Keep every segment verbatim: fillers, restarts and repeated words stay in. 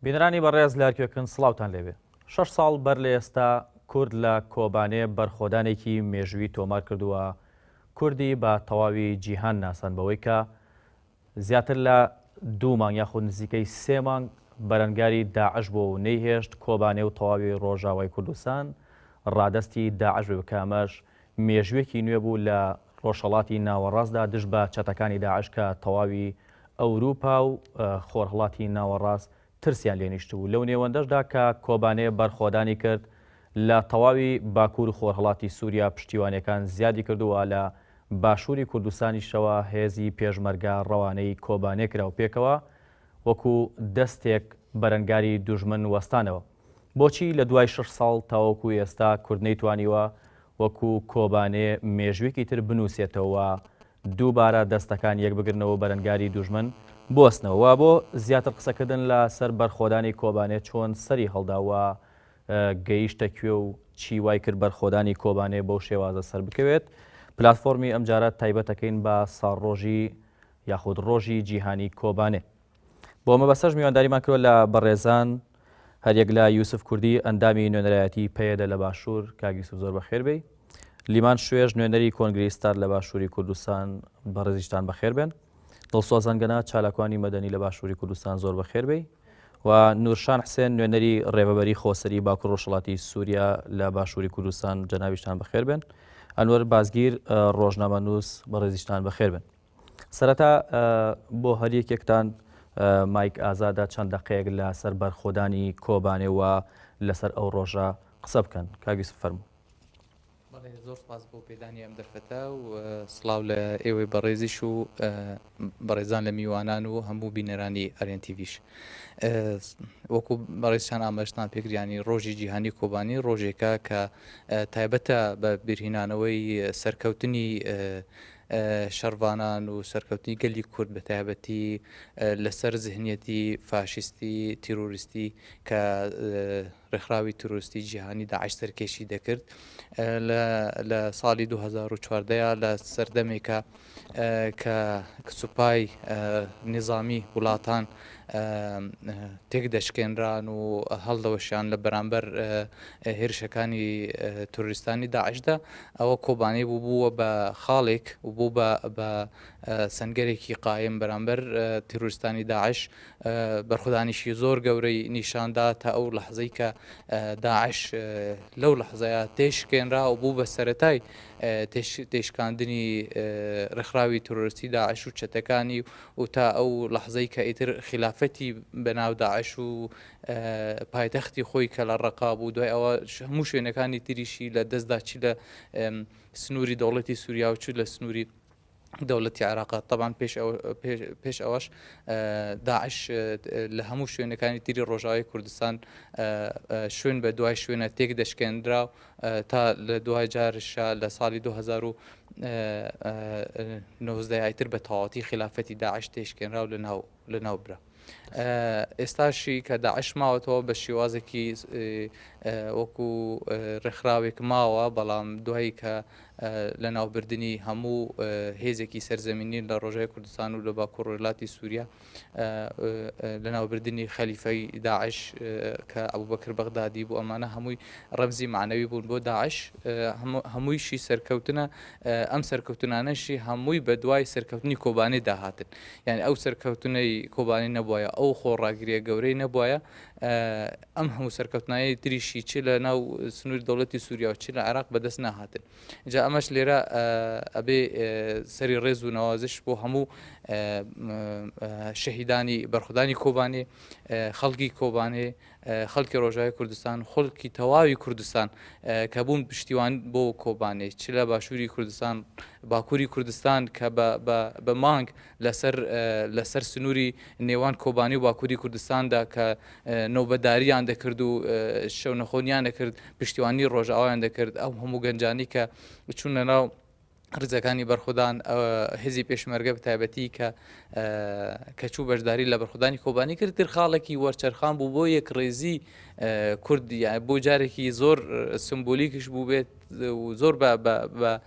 بینەرانی بەڕێز لە هەرکوێکن سڵاوتان لێبێ. شەش ساڵ بەر لە ئێستا کورد لە کۆبانێ بەرخۆدانێکی مێژووی تۆمار کردووە. کوردی بە تەواوی جیهان ناسان بەوەی کە زیاتر لە دوو مانگ یاخود نزیکەی سێ مانگ بەرەنگاری داعش بوو و نەیهێشت کۆبانێ و تەواوی ڕۆژاوای کوردستان ڕادەستی داعش بێ، کە ئەمەش مێژوویەکی نوێ بوو لە ڕۆژهەڵاتی ناوەڕاستدا دژ بە چەتەکانی داعش کە تەواوی ئەوروپا و، ئە، خۆرهەڵاتی ناوەڕاست ترسیان لێ نیشتبوو. لەو نێوەندەشدا کە کۆبانێ بەرخۆدانی کرد، لە تەواوی باکوور و خۆرهەڵاتی سووریا پشتیوانیەکان زیادی کردووە، لە باشووری کوردستانیشەوە هێزی پێشمەرگە ڕەوانەی کۆبانێ کرا و پێکەوە وەکو دەستێک بەرەنگاری دوژمن وەستانەوە. بۆچی لە دوای شەش ساڵ تاوەکو ئێستا کورد نەیتوانیوە وەکو کۆبانێ مێژوویەکی تر بنووسێتەوە، دووبارە دەستەکان یەک بگرنەوە بەرەنگاری دوژمن بوەستنەوە؟ و بۆ زیاتر قسەکردن لە سەر بەرخۆدانی کۆبانێ چۆن سەری هەڵداوە، ئە، گەیشتە کوێ و چی وای کرد بەرخۆدانی کۆبانێ بەو شێوازە سەر بکەوێت، پلاتفۆرمی ئەمجارە تایبەتەکەین بە ساڕۆژی یاخود ڕۆژی جیهانی کۆبانێ. بۆ مەبەستەش میوانداریمان کردووە لە بەڕێزان، هەریەک لە یوسف کوردی، ئەندامی نوێنەرایەتی پەیەدە لە باشوور. کاک یوسف، زۆر بەخێر بێی. لیمان شوێژ، نوێنەری کۆنگرەی ستار لە باشووری کوردستان، بەڕێزیشتان بەخێر بێن. دڵسۆز ئەنگەنا، چالاکوانی مەدەنی لە باشووری کوردستان، زۆر بەخێر بێی. و نورشان حسێن، نوێنەری ڕێبەبەری خۆسەری باکوور ڕۆژهەڵاتی سووریا لە باشووری کوردستان، جەنابیشتان بەخێر بێن. ئەنوەر بازگیر، ئە، ڕۆژنامەنووس، بەڕێزیشتان بەخێر بێن. سەرەتا، ئە، بۆ هەر یەکێکتان، ئە، مایک ئازادە چەند دەقەیەک لەسەر بەرخۆدانی کۆبانێ و لەسەر ئەو ڕۆژە قسە بکەن. کاک یوسف، فەرموو. بەڵێ، زۆر سپاس بۆ پێدانی ئەم دەرفەتە و، ئە، سڵاو لە ئێوەی بەڕێزیش و، ئە، بەڕێزان لە میوانان و هەموو بینەرانی ئەرێن تیڤیش. ئە، وەکو بەڕێزشان ئاماژەتان پێکرد، یانی ڕۆژی جیهانی کۆبانی ڕۆژێکە کە، ئە، تایبەتە بە بیرهینانەوەی سەرکەوتنی، ئە، ئە، شەڕڤانان و سەرکەوتنی گەلی کورد بە تایبەتی، ئە، لەسەر زهنیەتی فاشیستی تیرۆریستی کە، ئە، ڕێکخراوی تیرۆریستی جیهانی داعش سەرکێشی دەکرد. ئە، لە، لە ساڵی دوو هەزار و چواردە لە سەردەمێکە، ئە، کە سوپای، ئە، نظامی وڵاتان، ئە، ئە، تێک دەشکێنران و هەڵدەوەشیان لە بەرامبەر، ئە، ئە، هێرشەکانی، ئە، تروریستانی داعشدا. ئەوە کۆبانێ بوو، بووە بە خاڵێک و بوو بە، بە، ئە، سەنگەرێکی قایم بەرامبەر، ئە، تروریستانی داعش. ئە، بەرخودانیشی زۆر گەورەی نیشاندا تا ئەو لەحزەی کە، ئە، داعش، ئە، لەو لەحزەیە تێشکێنرا و بوو بە سەرەتای، ئە، تێش-، تێشکاندنی، ئە، ڕێکخراوی تروریستی داعش و چەتەکانی و تا ئەو لەحزەی کە ئیتر خلافەتی بە ناو داعش و، ئە، پایتەختی خۆی کە لە ڕەقا بوو، دوای ئەوە ش-، هەموو شوێنەکانی تریشی لە دەستدا، چی لە، ئەم، سنووری دەوڵەتی سووریا و چ لە سنووری دەوڵەتی عێراقا. تەبعەن پێش ئەوە، پێش، پێش ئەوەش، ئە، داعش، ئە، لە هەموو شوێنەکانی تری ڕۆژاوای کوردستان، ئە، ئە، شوێن بە دوای شوێنە تێک دەشکێنرا و، ئە، تا لە دوای جارشا لە ساڵی دوو هەزار و نۆزدە ئیتر بە تەواوەتی خلافەتی داعش تێشکێنرا و لە ناو، لە ناو برا. ئە، ئێستاشی کە داعش ماوەتەوە بە شێوازێکی، ئە، ئە، وەکو، ئە، ڕێکخراوێک ماوە، بەڵام دوایی کە، ئە، لە ناوبردنی هەموو، ئە، هێزێکی سەرزەمینی لە ڕۆژای کوردستان و لە باکوور وڵاتی سووریا، ئە، ئە، ئە، لە ناوبردنی خەلیفەی داعش، ئە، کە ئەبوبەکر بەغدادی بوو، ئەمانە هەمووی ڕەمزی معنەوی بوون بۆ داعش. ئە، هەموو-، هەموویشی سەرکەوتنە، ئە، ئەم سەرکەوتنانەشی هەمووی بە دوای سەرکەوتنی کۆبانێدا هاتن. یعنی ئەو سەرکەوتنەی کۆبانێ نەبووایە، ئەو خۆڕاگریە گەورەی نەبووایە، ئە، ئەم هەموو سەرکەوتنانەی تریشی چ لە ناو سنووری دەوڵەتی سووریا و چ لە عێراق بەدەست ناهاتن. جا ئەمەش لێرە، ئە، ئەبێ، ئە، سەری ڕێز و نەوازش بۆ هەموو، ئە، م-، ئە، شەهیدانی بەرخودانی کۆبانێ، ئە، خەڵکی کۆبانێ، ئە، خەڵکی ڕۆژاوی کوردستان، خەڵکی تەواوی کوردستان، ئە، کە بوون پشتیوان بۆ کۆبانێ، چ لە باشووری کوردستان، باکووری کوردستان کە بە، بە، بە مانگ لەسەر، ئە، لەسەر سنووری نێوان کۆبانێ و باکووری کوردستاندا کە، ئە، نۆبەداریان دەکرد و، ئە، شەونەخۆنیان دەکرد، پشتیوانی ڕۆژاوایان دەکرد. ئەو هەموو گەنجانی کە چوون لە ناو ڕیزەکانی بەرخودان، ئە، هێزی پێشمەرگە بە تایبەتی کە، ئە، کە چوو بەشداری لە بەرخودانی کۆبانی کرد، تر خاڵێکی وەرچەرخان بوو بۆ یەکڕێزی، ئە، کورد، یعنی بۆ جارێکی زۆر، ئە، سمبولیکش بوو بێت، û zor be, be, be,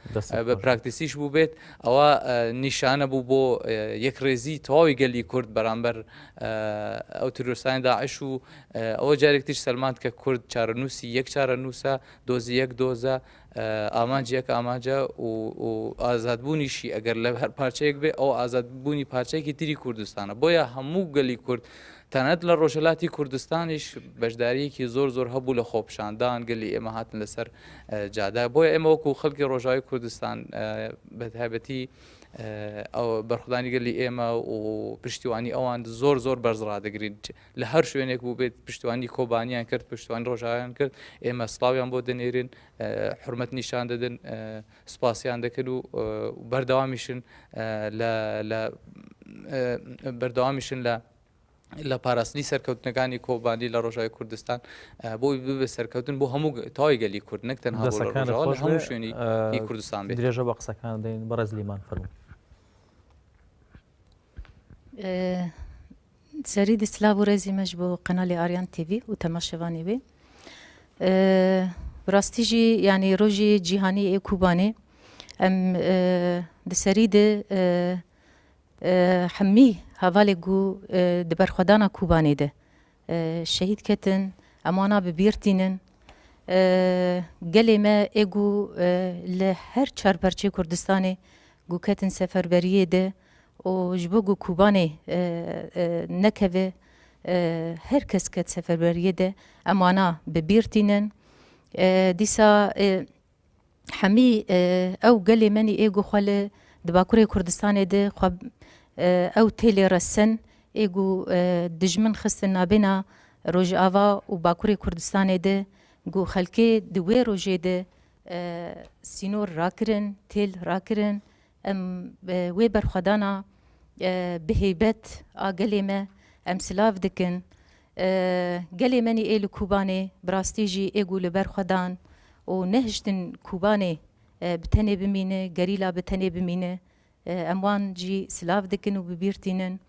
be praktîsîş bû bêt. Ewa, e, nîşane bû bo, e, yekrêzî tewawî gelî Kurd beramber, e, ew terorîstanê DAIŞ û, e, ew carek tî ji selmand ke Kurd çarenûsî yek çarenûs e, dozî yek doz e, e, amanc yek amanc e û, û azadbûnî şî eger li her parçeyek bê, ew azadbûnî parçeyekî tirî Kurdistan e. Boya hemû gelî Kurd Tenet li Rojhilatî Kurdistanî jî beşdariyekî zor zor hebû li xwepişandan, gelî ême hatin li ser, e, cade. Boye ême wekû xelkê Rojavayê Kurdistan, e, bi taybetî, e, ew berxwedanî gelî ême û piştîwanî ewan zor zor berz radigirin. Li her şwênek bû bêt piştîwanî Kobaniyan kir, piştîwanî Rojawayan kir, ême slavyan bo dinêrin, e, hurmet nîşan didin, e, spasiyan dikin û, e, berdewamî şin, e, le, le, e, berdewamî şin le li parastinî serkewtnekanî Kobanî li Rojavayê Kurdistan, e, bo wî bibe serkewtin bo hemû ge-, tawê gelî Kurd, ne tenha bo li Rojava, li hemû şwênî, e, yî Kurdistan bê. Dirêje be qisekanan deyin, Berez Lîman, fermû. E, serî di silav û rêzî me ji bo qenalê Aryan T V û temaşevanê wê. E, bi rastî jî, yanî rojê cîhanî ê Kobanê, em, e, di serî de, e, E, hemî hevalê ku, e, di berxwedana Kobanê de, e, şehîd ketin, em wana bi bîr tînin. E, gelê me ê ku, e, li her çar perçê Kurdistanê ku ketin seferberiyê de û ji bo ku Kobanê, e, e, nekeve, e, her kes ket seferberiyê de, em wana bi bîr tînin. E, dîsa, e, Hemî, e, ew gelê me nî ê ku xwe li di Bakurê Kurdistanê de xwe, e, ew têlê resin, ê ku, e, dijmin xistin nabêna Rojava û Bakurê Kurdistanê de, ku xelkê di wê rojê de, e, sînor rakirin, têl rakirin, em, e, wê berxwedana, e, bi heybet a gelê me em silav dikin. E, gelê me nî ê li Kobanê, bi rastî jî ê ku li ber xwe dan û nehiştin Kobanê, e, bi tenê bimîne, gerîla bi tenê bimîne, e, em wan jî silav dikin û bi bîr tînin.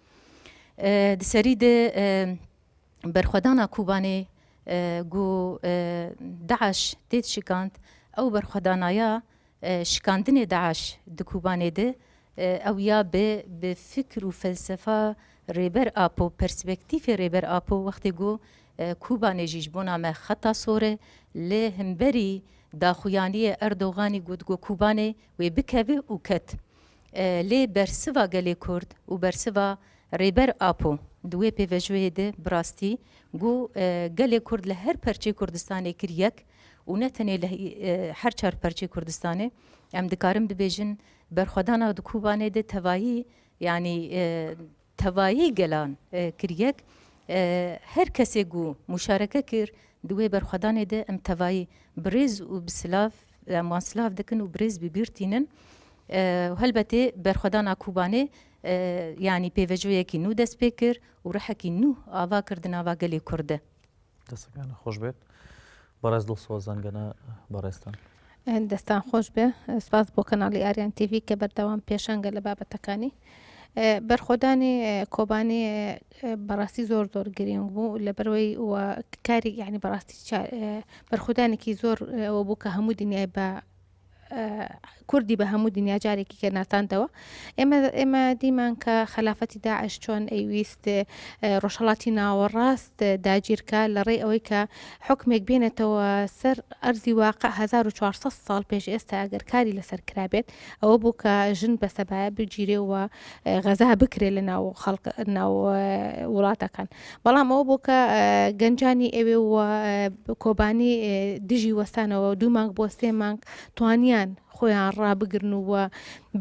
E, di serî de, e, berxwedana Kobanê, e, ku, e, DAIŞ tê şikand, ew berxwedanaya, e, şikandinê DAIŞ di Kobanê de, e, ew ya bi, bi fikr û felsefa Rêber Apo, perspektîfê Rêber Apo, wextê ku, e, Kobanê jî ji bona me xeta sor e, li hemberî daxuyaniyê Erdoganî got ku Kobanê wê bikeve û ket. E, lê bersiva gelê Kurd û bersiva Rêber Apo di wê pêvejoyê de bi rastî ku, e, gelê Kurd li her perçê Kurdistanê kir yek û ne tenê li, e, her çar perçê Kurdistanê, em dikarin bibêjin berxwedana di Kobanê de tevayî, yanî, e, tevayî gelan, e, kir yek. E, her kesê ku muşareke kir, di wê berxwedanê de em tevayî bi rêz û bi silav, em wan silav dikin û bi rêz bi bîr tînin. E, helbetê berxwedana Kobanê, e, yanî pêvejoyekî nû dest pê kir û rihekî nû ava kir di nava gelê Kurd de. Desteken xweş bêt. Berêz Dilsoz Zengene, berêztan. Destan xweş be. Spas bo kanalê Aryan T V ke berdewam pêşange li babetekanî. E, berxwedanê, e, Kobanê, e, e, berastî zor zor girîng bû. Li ber wê we karî, yanî berastî ça-, e, berxwedanekî zor, e, ew bû ke hemû dinyayê be, e, Kurdî be hemû dinya carekî ke nasandewe. Ême, ême dîman ke xelafetî DAIŞ çon êwîst, e, Rojhelatî Nawerast, e, dagîr ke li rê ewê ke hukmek bênetewe ser erzî waqe hezar û çar sed sal pêş êsta eger karî li ser kirabêt, ew bû ke jin be sebaye bicîrê û, e, xeza bikirê li nav xelk, nav, e, welatekan. Belam ew bû ke, e, gencanî ewê û, e, Kobanî, e, dijî westane û du mang bo sê mang twaniyan xweyan rabigirin û we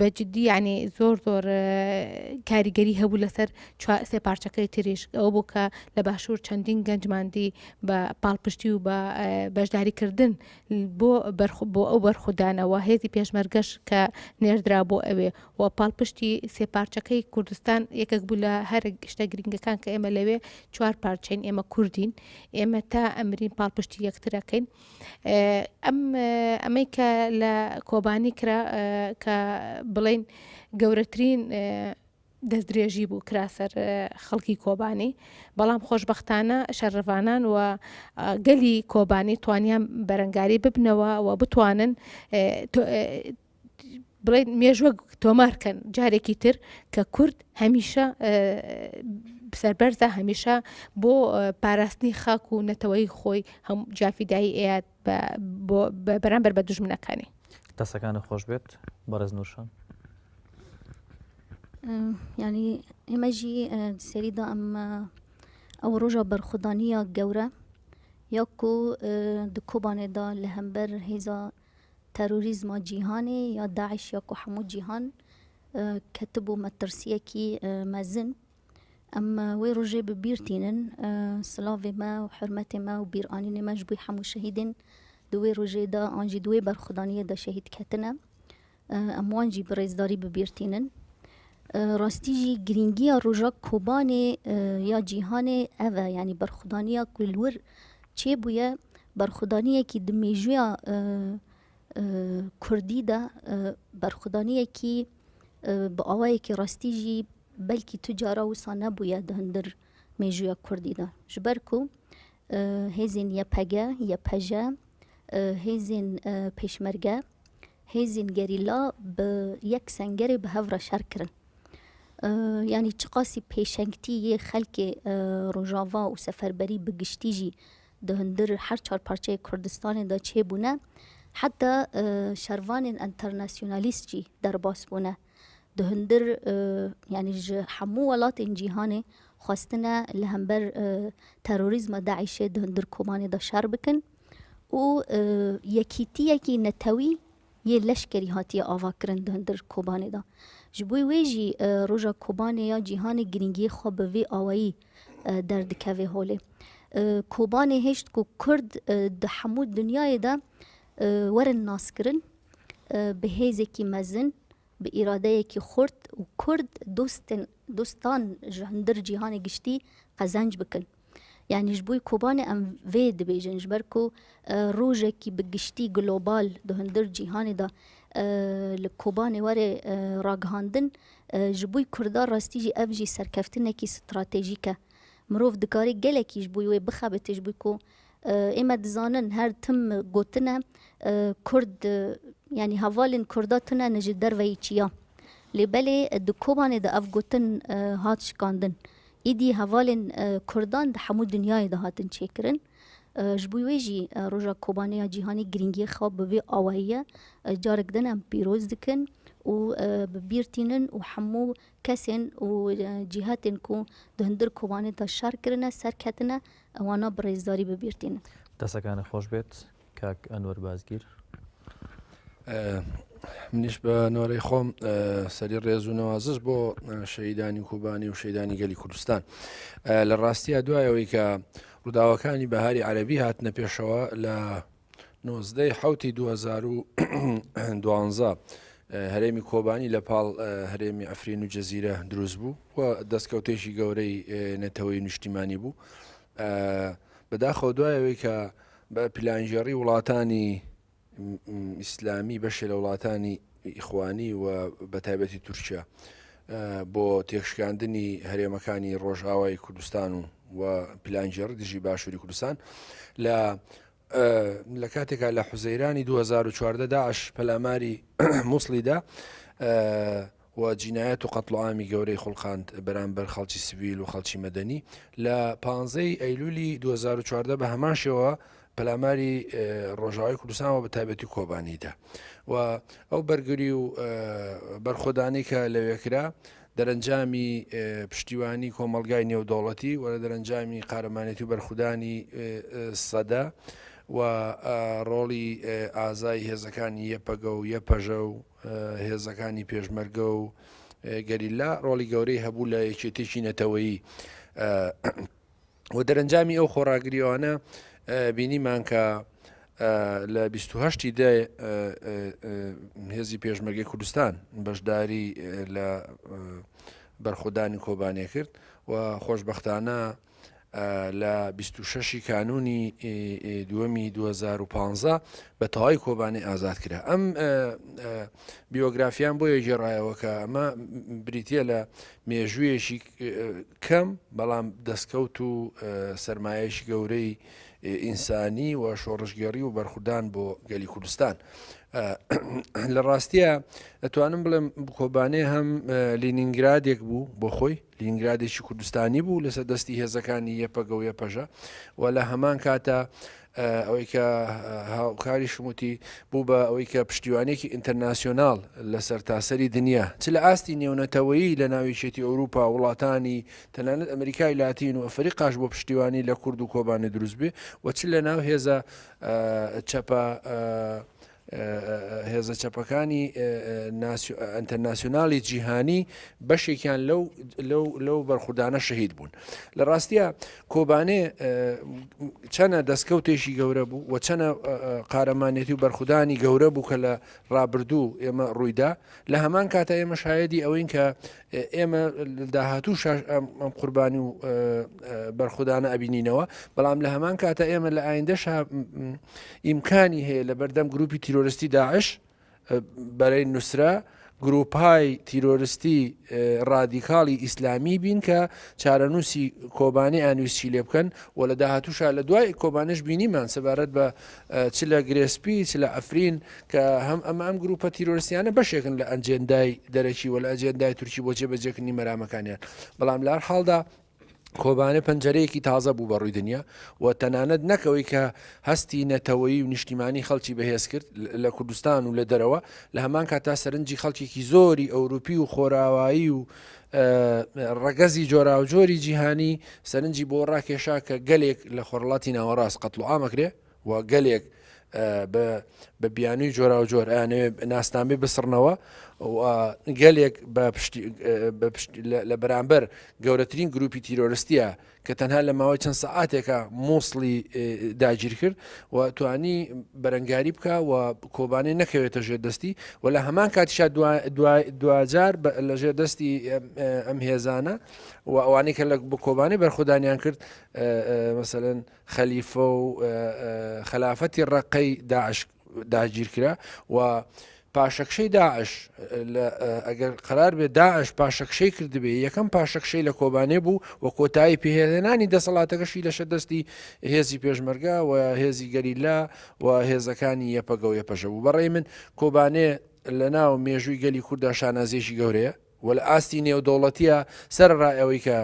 be cidî, yanî zor zor, e, karîgerî hebû li ser çwa-, sê parçekeyê tirî. Ew bû ke li başûr çendîn genc mandî be palpiştî û be, e, beşdarîkirdin bo berxu-, bo ew berxwedane we hêzî pêşmergeş ke nêrdira bo ewê. We palpiştî sê parçekeyê Kurdistan yekek bû li her tişte girîngekan ke ême lewê çar parçeyên, ême Kurdîn, ême ta emirîn palpiştî yektir ekeyn. E, em, e, emey ke li Kobanî kira, e, ke bilên gewretirîn, e, دەستدرێژی بوو کرا سەر، ئە، خەڵکی کۆبانی. بەڵام خۆشبەختانە شەڕڤانان و، ئە، گەلی کۆبانی توانیان بەرەنگاری ببنەوە و بتوانن، ئە، تۆ-، ئە، بڵێن مێژوە تۆمار کەن جارێکی تر کە کورد هەمیشە، ئە، سەربەرزە، هەمیشە بۆ، ئە، پاراستنی خاک و نەتەوەی خۆی هەم جافیدایی ئەیات بە، بۆ، بە بەرامبەر بە دوژمنەکانی. دەستەکانت خۆش بێت، بەڕێز نورشان. ئە، یعنی، ئێمە ژی، ئە، سەریدا ئەم، ئە، ئەو ڕۆژە بەرخودانیە گەورە، یا کو، ئە، di Kobanê de li hember hêza terorîzma cîhanê ya DAIŞ ya ku hemû cîhan, e, ketibû metirsiyekî, e, mezin. Em, e, wê rojê bi bîr tînin, e, silavê me û hurmetê me û bîranînê me ji bo hemû şehîdên di wê rojê de an jî di wê berxwedaniyê de şehîd ketine. E, em wan jî bi rêzdarî bi bîr tînin. E, rastî jî girîngiya roja Kobanê, e, ya cîhanê ev e, yanî berxwedaniya ku li wir çêbûye, berxwedaniyekî di mêjûya, e, e, kurdî de, e, berxwedaniyekî, e, bi awayekî rastî jî belkî tu cara wisa nebûye di hundir mêjûya kurdî de. Ji ber ku, e, hêzên Y P G, Y P J, e, hêzên, e, pêşmerge, hêzên gerîla bi yek sengerê bi hev re şer kirin. E, yanî çiqasî pêşengtî yê xelkê, e, Rojava û seferberî bi giştî jî di hundir her çar parçeyê Kurdistanê de çêbûne, heta, e, şervanên enternasyonalîst jî derbas bûne. Di hundir, e, yanî ji hemû welatên cîhanê xwestine li hember, e, terorîzma DAIŞê di hundir Kobanê de şer bikin û, e, yekîtiyekî netewî yê leşkerî hatiye avakirin di hundir Kobanê de. Ji bo wê jî, e, roja Kobanê ya cîhanê girîngiyê xwe bi vê awayî, e, derdikeve holê. E, Kobanê hêşt ku Kurd, e, di hemû dinyayê de, e, werin naskirin, e, bi hêzekî mezin, bi îradeyekî xurt û Kurd dostên, dostan ji hundir cîhanê giştî qezenc bikin. Yanî ji bo Kobanê em vê dibêjin, ji ber ku, e, rojekî bi giştî global di hundir cîhanê de, e, li Kobanê were, e, ragihandin, e, ji bo Kurda rastî jî ev jî serkeftinekî stratejîk e. Mirov dikarê gelekî ji bo wê bixebite, ji bo ku, e, ê me dizanin her tim gotine, e, Kurd, e, yanî hevalên Kurda tune ne ji derveyî çiya. Lê belê, e, di Kobanê de ev gotin, e, hat şikandin. Îdî hevalên, e, Kurdan di hemû dinyayê de hatin çêkirin. E, ji bo wê jî, e, Roja Kobanê ya Cîhanê girîngiyê xwe bi vê awayî ye. E, carek din em pîroz dikin û, e, bi bîr tînin û hemû kesên û, e, cîhetên ku di hundir Kobanê de şer kirine, ser ketine, wana bi rêzdarî bi bîr tînin. Destekane xweş bêt, kak Enwer Bazgîr. ئە، منیش بە نۆرەی خۆم، ئە، سەری ڕێز و نەوازش بۆ، ئە، شەهیدانی کوبانی و شەهیدانی گەلی کوردستان. ئە، لە ڕاستیە دوایەوەی کە ڕووداوەکانی بەهاری عەرەبی هاتنە پێشەوە، لە نۆزدەی حەوتی دوو هەزار و دوانزە، ئە، هەرێمی کۆبانی لە پاڵ، ئە، هەرێمی عەفرین و جەزیرە دروست بوو و دەستکەوتێکی گەورەی، ئە، نەتەوەی نیشتیمانی بوو. ئە، بەداخەوە دوایەوەی کە بە پیلانگێڕی وڵاتانی م-، م-، ئیسلامی، بەشێ لە وڵاتانی ئیخوانی و بە تایبەتی تورکیا، ئە، بۆ تێکشکاندنی هەرێمەکانی ڕۆژئاوای کوردستان و، و پیلانگێڕی دژی باشووری کوردستان لە، ئە، لە کاتێکا لە حوزەیرانی دوو هەزار و چواردە داعش پەلاماری موسڵی دا، ئە، و جینایەت و قەتڵوعامی گەورەی خوڵقاند بەرامبەر خەڵکی سڤیل و خەڵکی مەدەنی. لە پانزەی ئەیلولی دوو هەزار و چواردە بە هەمان شێوە پەلاماری، ئێ، ڕۆژاوای کوردستان و بە تایبەتی کۆبانیدا. و ئەو بەرگری و، ئێ، بەرخۆدانی کە لەوێ کرا، دەرەنجامی، ئێ، پشتیوانی کۆمەڵگای نێودەوڵەتی و لە دەرەنجامی قارەمانێتی و بەرخودانی، ئێ، ئێ، سەدە و، ئا، ڕۆڵی، ئێ، ئازای هێزەکانی یەپەگە و یەپەژە و، ئێ، هێزەکانی پێشمەرگە و، ئێ، گەریلا ڕۆڵی گەورەی هەبوو لە یەکێتیەکی نەتەوەیی، ئێ، و دەرەنجامی ئەو خۆڕاگرییانە، ئە، بینیمان کە، ئە، لە بیست و هەشتی دە، ئە، ئە، ئە، هێزی پێشمەرگەی کوردستان بەشداری، ئە، لە، ئە، بەرخۆدانی کۆبانێ کرد و خۆشبەختانە، ئە، لە بیست و شەشی کانوونی، ئێ، ئێ، دووەمی دوو هەزار و پانزدە بە تەواوی کۆبانێ ئازاد کرا. ئەم، ئە، ئە، بیۆگرافیان بۆیە گێڕایەوە کە ئەمە بریتیە لە مێژوویەکی، ئە، کەم، بەڵام دەستکەوت و، ئە، سەرمایەیەکی گەورەی، ئێ، ئینسانی و شۆڕشگێڕی و بەرخوردان بۆ گەلی کوردستان. ئە، لە ڕاستیە ئەتوانم بڵێم کۆبانێ هەم، ئە، لینینگرادێک بوو بۆ خۆی، لینینگرادێکی کوردستانی بوو لەسەر دەستی هێزەکانی یەپەگە و یەپەژە و لە هەمان کاتە، ئە، ئەوەی کە، ئە، هاوکاری شموتی بوو بە ئەوەی کە پشتیوانێکی ئینتەرناسیۆنال لە سەرتاسەری دنیا، چ لە ئاستی نێونەتەوەیی لە ناویچێتی ئەوروپا، وڵاتانی تەنانەت ئەمریکای لاتین و ئەفریقاش بۆ پشتیوانی لە کورد و کۆبانێ دروست بێ و چ لە ناو هێزە، ئە، چەپە، ئە، ئە، ئە، هێزە چەپەکانی، ئە، ئە، ناسیۆ-، ئە، ئەنتەرناسیۆنالی جیهانی بەشێکیان لەو، لەو، لەو بەرخوردانە شەهید بوون. لە ڕاستیە کۆبانێ، ئە، چەنە دەستکەوتێکی گەورە بوو و چەنە، ئە، ئە، قارەمانێتی و بەرخودانی گەورە بوو کە لە ڕابردوو ئێمە ڕوویدا. لە هەمان کاتە ئێمە شایەدی ئەوەین کە ئێمە لە داهاتوو شاش-، ئەم، ئەم قوربانی و، ئە، ئە، بەرخودانە ئەبینینەوە. بەڵام لە هەمان کاتە ئێمە لە ئایندەشا، م، م، ئیمکانی هەیە لە بەردەم گروپی تیرۆریستی داعش، ئە، بەرەی نوسرە، گروپهای تیرۆریستی، ئە، ڕادیکاڵی ئیسلامی بین کە چارەنووسی کۆبانی ئانویستی لێ بکەن و لە داهاتووشا لە دوای کۆبانش بینیمان سەبارەت بە، ئە، چ لە گرێسپی، چ لە ئەفرین، کە هەم ئەمە ئەم گروپە تیرۆریستیانە بەشێکن لە ئەجێندای دەرەکی و لە ئەجێندای تورکی بۆ جێبەجێکردنی مەرامەکانیان. بەڵام لە هەر حاڵدا کۆبانێ پەنجەرەیەکی تازە بوو بە ڕووی دنیا و تەنانەت نەکەوەی کە هەستی نەتەوەیی و نیشتیمانی خەڵکی بەهێز کرد لە، لە کوردستان و لە دەرەوە، لە هەمان کاتا سەرنجی خەڵکێکی زۆری ئەوروپی و خۆراوایی و، ئە، ڕەگەزی جۆراوجۆری جیهانی سەرنجی بۆ ڕاکێشا کە گەلێک لە خۆرڵاتی ناوەڕاست قەتڵ و عامەکرێ و گەلێک، ئە، بە، بە بیانووی جۆراوجۆر، ئەیانەوێ ناسنامەی بسڕنەوە و گەلێک بە پشتی، ئە، بە پشتی، لە، لە بەرامبەر گەورەترین گروپی تیرۆریستیە کە تەنها لە ماوەی چەند سەعاتێکە موسڵی، ئێ، داگیر کرد و توانی بەرەنگاری بکا و کۆبانێ نەکەوێتە ژێر دەستی و لە هەمان کاتیشا دوا-، دوا-، دواجار بە، لە ژێر دەستی ئەم، ئەم هێزانە و ئەوانەی کە لە، بە کۆبانێ بەرخودانیان کرد، ئێ، ئێ، مەسەلەن خەلیفە و، ئێ، ئێ، خەلافەتی ڕەقەی داعش داگیر کرا و پاشەکشەی داعش لە، ئێ، ئەگەر قەرار بێ داعش پاشەکشەی کردبێ، یەکەم پاشەکشەی لە کۆبانێ بوو و کۆتایی پێهێنانی دەسەڵاتەکەشی لە شەدەستی هێزی پێشمەرگە و هێزی گەریلا و هێزەکانی یەپەگە و یەپەژە بوو. بەڕێی من کۆبانێ لە ناو مێژووی گەلی کووردا شانازیەکی گەورەیە و لە ئاستی نێودەوڵەتیە سەرەڕای ئەوەی کە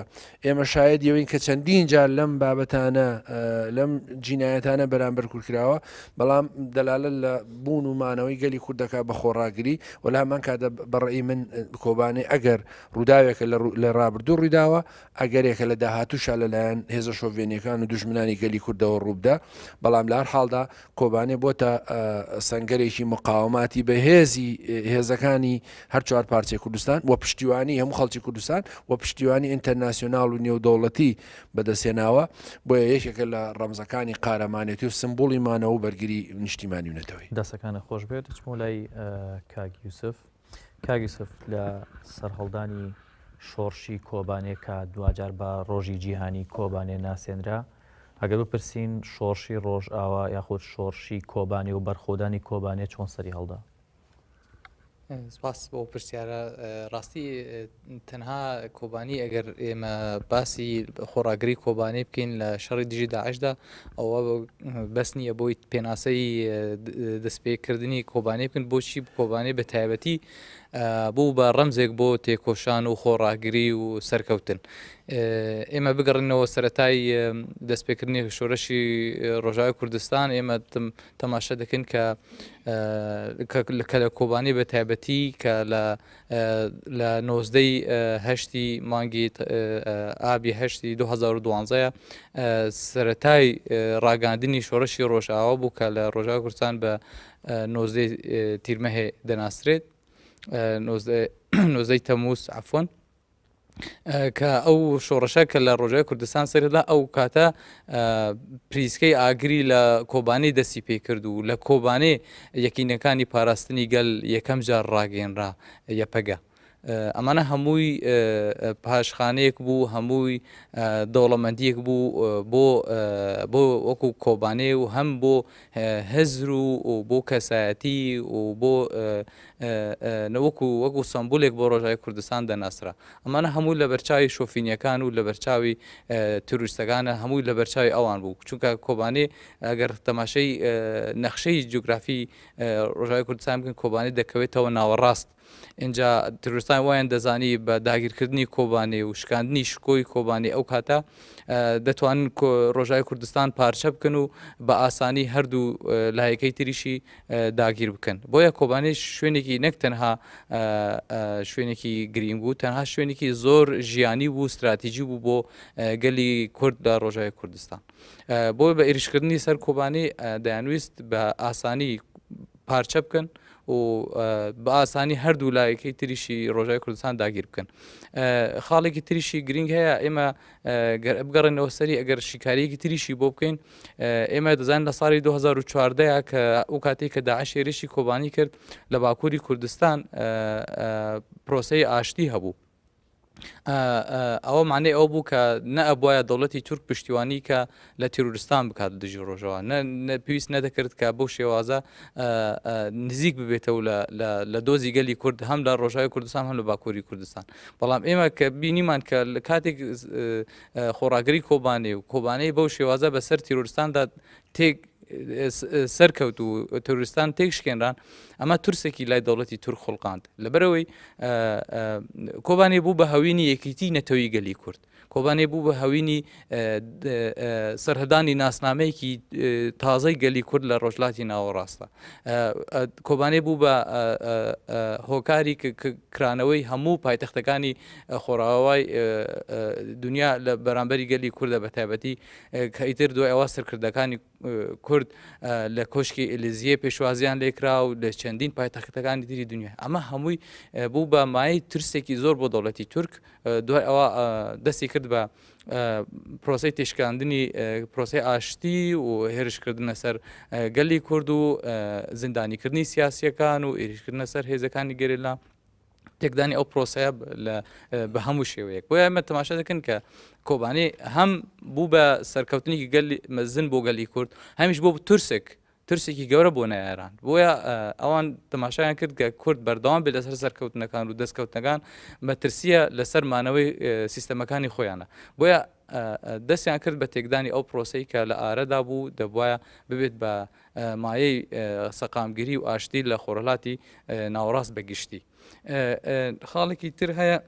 ئێمە شایەدی ئەوەین کە چەندین جار لەم بابەتانە، ئە، لەم جینایەتانە بەرامبەر کورد کراوە، بەڵام دەلالە لە بوون و مانەوەی گەلی کوردەکە بە خۆڕاگری و لە هەمان کاتدا بەڕێی من کۆبانێ ئەگەر ڕووداوێکە لە ڕوو-، لە ڕابردوو ڕوویداوە، ئەگەرێکە لە داهاتووشا لەلایەن هێزە شۆڤێنیەکان و دوژمنانی گەلی کوردەوە ڕووبدا، بەڵام لە هەر حاڵدا کۆبانێ بۆتە، ئە، سەنگەرێکی مقاوماتی بە هێزی، هێزەکانی هەر چوار پارچەی کوردستان و پشتیوانی هەموو خەڵکی کوردستان و پشتیوانی ئینتەرناسیۆنال و نێودەوڵەتی بەدەستهێناوە. بۆیە یەکێکە لە ڕەمزەکانی قارەمانێتی و سمبوڵی مانەوە و بەرگری نیشتیمانی و نەتەوەی. دەستەکانت خۆش بێت. دەچمەوە لای، ئە، کاک یوسف. کاک یوسف، لە سەرهەڵدانی شۆڕشی کۆبانێ کە دواجار بە ڕۆژی جیهانی کۆبانێ ناسێنرا، ئەگەر بپرسین شۆڕشی ڕۆژئاوا یاخود شۆڕشی کۆبانێ و بەرخۆدانی کۆبانێ چۆن سەری هەڵدا؟ سپاس بۆ پرسیارە. ڕاستی، تەنها کۆبانی، ئەگەر ئێمە باسی خۆڕاگری کۆبانێ بکەین لە شەڕی دژی داعشدا، ئەوە بەس نییە بۆی پێناسەی دەستپێکردنی کۆبانێ بکەن. بۆچی کۆبانێ بە تایبەتی بوو بە ڕەمزێک بۆ تێکۆشان و خۆڕاگری و سەرکەوتن؟ ئێمە بگەڕینەوە سەرەتای دەستپێکردنی شۆرەشی ڕۆژاوای کوردستان، ئێمە تم-، تەماشا دەکەین کە، کە، کە لە کۆبانی بە تایبەتی کە لە، لە نۆزدەی هەشتی مانگی، ئابی هەشتی دوو هەزار و دوانزەیە، سەرەتای ڕاگەاندنی شۆرەشی ڕۆژاوا بوو کە لە ڕۆژاوای کوردستان بە نۆزدەی تیرمەهێ دەناسرێت. نۆزدە، نۆزدەی تەمووز، عەفوەن. کە ئەو شۆڕەشە کە لە ڕۆژاوای کوردستان سەردا، ئەو کاتە پریسکەی ئاگری لە کۆبانێ دەستی پێ کرد و لە کۆبانێ یەکینەکانی پاراستنی گەل یەکەم جار ڕاگەیەنرا، یەپەگە. E, ئەمانە هەمووی، e, e, paşxaneyek bû, hemûy, e, dewlemendiyek bû, e, bo, e, bo wekû Kobanê û hem bo, e, hizr û, û bo kesayetî û bo, e, e, e, ne wekû, wekû sembolek bo Rojavayê Kurdistan denasira. ئەمانە هەمووی لە بەرچاوی شۆفینیەکان و لە بەرچاوی، e, تروریستەکانە، هەمووی لە بەرچاوی ئەوان بوو. چونکە Kobanê، ئەگەر تەماشەی، e, نەخشەی جوگرافی، e, Rojavayê Kurdistan بکەن، Kobanê دەکەوێتەوە ناوەڕاست. ئینجا تروریستان وایان دەزانی بە داگیرکردنی Kobanê و شکاندنی شکۆی Kobanê ئەو کاتە، ئە، دەتوانن کۆ-، ڕۆژاوی کوردستان پارچە بکەن و بە ئاسانی هەردوو، ئە، لایەکەی تریشی، ئە، داگیر بکەن. بۆیە Kobanê شوێنێکی نەک تەنها، ئە، ئە، شوێنێکی گرینگ بوو، تەنها شوێنێکی زۆر ژیانی بوو، استراتیژی بوو بۆ، ئە، گەلی کورد لە ڕۆژاوی کوردستان. ئە، بۆیە بە ئێریشکردنی سەر Kobanê، ئە، دەیانویست بە ئاسانی پارچە بکەن و، ئە، بە ئاسانی هەردوو لایەکەی تریشی ڕۆژاوی کوردستان داگیر بکەن. ئە، خاڵێکی تریشی گرینگ هەیە، ئێمە، ئە، گەر بگەڕێنەوە سەری، ئەگەر شیکاریەکی تریشی بۆ بکەین، ئە، ئێمە دەزانین لە ساڵی دوو هەزار و چواردە کە ئەو کاتەی کە داعش هێرشی Kobanê کرد لە باکووری کوردستان، ئە، ئە، پرۆسەی ئاشتی هەبوو. ئە، ئە، ئەوە معنەی ئەوە بوو کە نە ئەبوایە دەوڵەتی تورک پشتیوانی کە لە تیرۆریستان بکات لە دژی ڕۆژاوا. نە، نە پێویست نەدەکرد کە بەو شێوازە، ئە، ئە، نزیک ببێتەوە لە، لە، لە دۆزی گەلی کورد، هەم لە ڕۆژاوی کوردستان، هەم لە باکووری کوردستان. بەڵام ئێمە کە بینیمان کە لە کاتێک، ئە، ئە، خۆڕاگری Kobanê و Kobanê بەو شێوازە بەسەر تیرۆریستاندا تێک، ئە، س-، ئە، سەرکەوت و تروریستان تێک شکێنران، ئەمە ترسێکی لای دەوڵەتی تورک خوڵقاند. لەبەرەوەی، ئە، ئە، Kobanê بوو بە هەوینی یەکیتی نەتەوەی گەلی کورد. Kobanê بوو بە هەوینی، ئە، د-، ئە، سەرهەدانی ناسنامەیەکی، ئە، تازەی گەلی کورد لە ڕۆژلاتی ناوەڕاستە. ئە، ئە، Kobanê بوو بە، ئە، ئە، ئە، هۆکاری ک-، ک-، کرانەوەی هەموو پایتەختەکانی، ئە، خۆڕاوای، ئە، ئە، دنیا لە بەرامبەری گەلی کوردە بە تایبەتی، ئە، کە ئیتر دوای ئەوە سەرکردەکانی ئە، کورد، ئە، لە کۆشکی ئێلیزیە پێشوازیان لێکرا و لە چەندین پایتەختەکانی تری دنیا. ئەمە هەمووی، ئە، بوو بە مایەی ترسێکی زۆر بۆ دەوڵەتی تورک. ئە، دوای ئەوە، ئە، دەستی کرد بە، ئە، پرۆسەی تێشکاندنی، ئە، پرۆسەی ئاشتی و هێرشکردنە سەر، ئە، گەلی کورد و، ئە، زیندانیکردنی سیاسیەکان و ئێریشکردنە سەر هێزەکانی گەریلا. تێکدانی ئەو پرۆسەیە ب-، لە، ئە، بە هەموو شێوەیەک. بۆیە ئێمە تەماشا دەکەن کە Kobanê هەم بوو بە سەرکەوتنێکی گەلی مەزن بۆ گەلی کورد، هەمیش بۆ ترسێک، ترسێکی گەورە بۆ نەیاران. بۆیە، ئە، ئەوان تەماشایان کرد کە کورد بەردەوام بێت لەسەر سەرکەوتنەکان و دەستکەوتنەکان، مەترسیە لەسەر مانەوەی، ئە، سیستەمەکانی خۆیانە. بۆیە، ئە، ئە، دەستیان کرد بە تێکدانی ئەو پرۆسەی کە لە ئارەدا بوو، دەبوایە ببێت بە، ئە، مایەی، ئە، سەقامگیری و ئاشتی لە خۆرهەڵاتی، ئە، ناوەڕاست بە گشتی. ئە، ئە، خاڵێکی تر هەیە،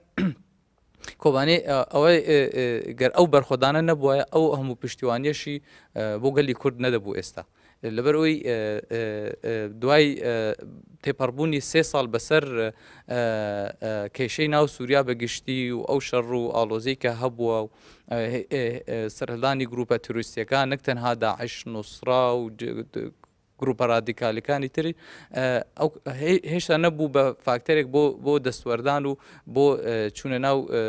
Kobanê، ئە، ئەوەی، ئە، ئە، گەر ئەو بەرخۆدانە نەبووایە، ئەو هەموو پشتیوانیەشی، ئە، بۆ گەلی کورد نەدەبوو ئێستا. لەبەر ئەوەی، ئە، ئە، ئە، دوای، ئە، تێپەڕبوونی سێ ساڵ بەسەر، ئە، ئە، کێشەی ناو سووریا بە گشتی و ئەو شەڕ و ئاڵۆزەی کە هەبووە و، ئە، ئە، ئە، سەرهەڵدانی گروپە تروریستیەکان، نەک تەنها داعش، نوسرا و ج-، د-، گروپە رادیکالیەکانی تری، ئە، ئەو هێ-، هێشتا نەبوو بە فاکتەرێک بۆ، بۆ دەستوەردان و بۆ، ئە، چوونە ناو، ئە،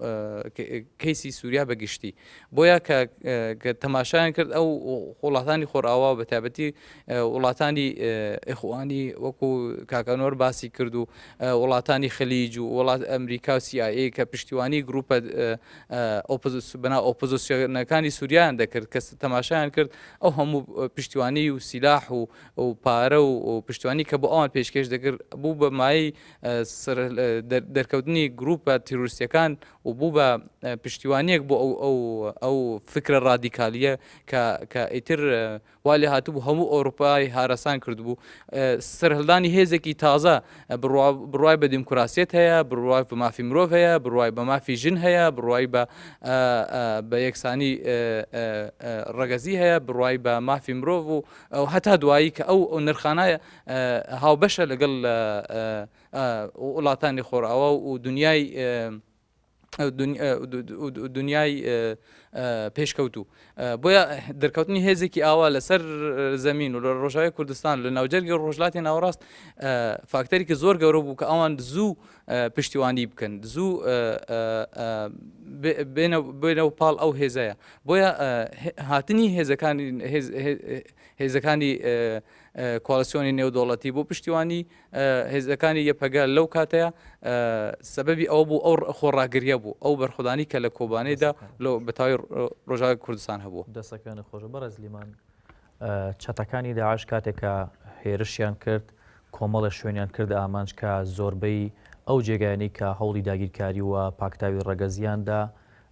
ئە، کە-، کەیسی سووریا بە گشتی. بۆیە کە، ئە، کە تەماشایان کرد ئەو وڵاتانی خۆرئاوا و بە تایبەتی، ئە، وڵاتانی، ئە، ئیخوانی وەکو کاک ئەنوەر باسی کرد و، ئە، وڵاتانی خلیج و وڵات ئەمریکا و CIA کە پشتیوانی گروپە، ئە، ئە، ئۆپۆزیس-، بەناو ئۆپۆزیسیۆنەکانی سووریایان دەکرد، کە س-، تەماشایان کرد ئەو هەموو، ئە، پشتیوانی و سیلاح و، و پارە و، و پشتیوانی کە بۆ ئەوان پێشکێش دەکرد، بوو بە مایەی، ئە، سەر، ئە، دەر-، دەرکەوتنی گروپە تیرۆریستیەکان و بوو بە، ئە، پشتیوانیەک بۆ ئەو، ئەو، ئەو فکرە رادیکالیە کە، کە ئیتر، ئە، وا لێ هاتبوو هەموو ئەوروپای هارەسان کردبوو. ئە، سەرهەڵدانی هێزێکی تازە، ئە، بڕوا-، بڕوای بە دیموکراسیەت هەیە، بڕوای بە مافی مرۆڤ هەیە، بڕوای بە مافی ژن هەیە، بڕوای بە، ئە، ئە، بە یەکسانی، ئە، ئە، ئە، ڕەگەزی هەیە، بڕوای بە مافی مرۆڤ و، ئەو هەتا دوایی کە ئەو، ئەو نرخانە، ئە، هاوبەشە لەگەڵ، ئە، ئە، ئە، وڵاتانی خۆرئاوا و دنیای، ئە، ئە، دن-، ئە، دو-، دو-، دو-، دنیای، ئە، e, pêşkewtû. E, boya derkewtinî hêzekî awa li ser, e, zemîn û li Rojavayê Kurdistan, li navçergê Rojhilatê Nawerast, e, faktorekî zor gewre bû ku awan zû, e, piştîwanî bikin, zû, e, e, e, bê-, bêne, bêne pal ew hêze ye. Boya, e, hê-, hatinî hêzekanî, hêz-, hê-, hêzekanî, e, e, koalîsyonê nêwdewletî bo piştîwanî, e, hêzekanî Y P G lew kateya, e, sebebî ew bû, ew xwe ragiriye bû. Ew berxwedanî ke li Kobanê de lo bi tawî ro-, Rojavayê Kurdistan hebû. Desteke xweş, berez Lîman. E, çetەکانی داعش کاتێکە هێرشیان کرد، کۆمەڵە شوێنیان کرد ئامانج کە زۆربەی ئەو جێگایانی کە هەوڵی داگیرکاری و پاکتاوی ڕەگەزیاندا،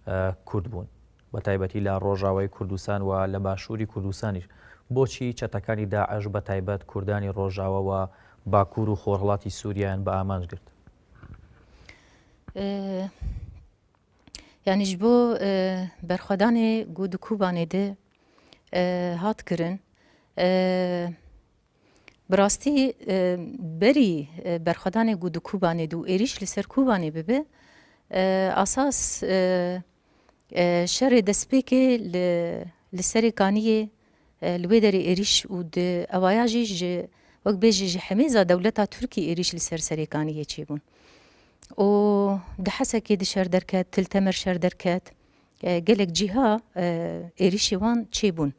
ئە، کورد بوون، بە تایبەتی لە ڕۆژاوای کوردستان و لە باشووری کوردستانیش. بۆچی چەتەکانی داعش بە تایبەت کوردانی ڕۆژاوا و باکوور و خۆرهەڵاتی سووریایان بە ئامانج گرت؟ ئە، یانی ji bo, ئە، berxwedanê ku di Kobanê de, ئە، hat kirin, ئە، Bi rastî, e, berî, e, berxwedanê ku di Kobanê de û êrîş li ser Kobanê bibe, e, asas, e, e, şerê destpêkê li, li Serêkaniyê, e, li wê derê êrîş û di ewaya jî ji, wek bêjî ji hemêza dewleta Tirkî êrîş li ser Serêkaniyê çêbûn. Û di Hesekê di şer derket, Til Temer şer derket, e, gelek cîha, e, êrîşê wan çêbûn.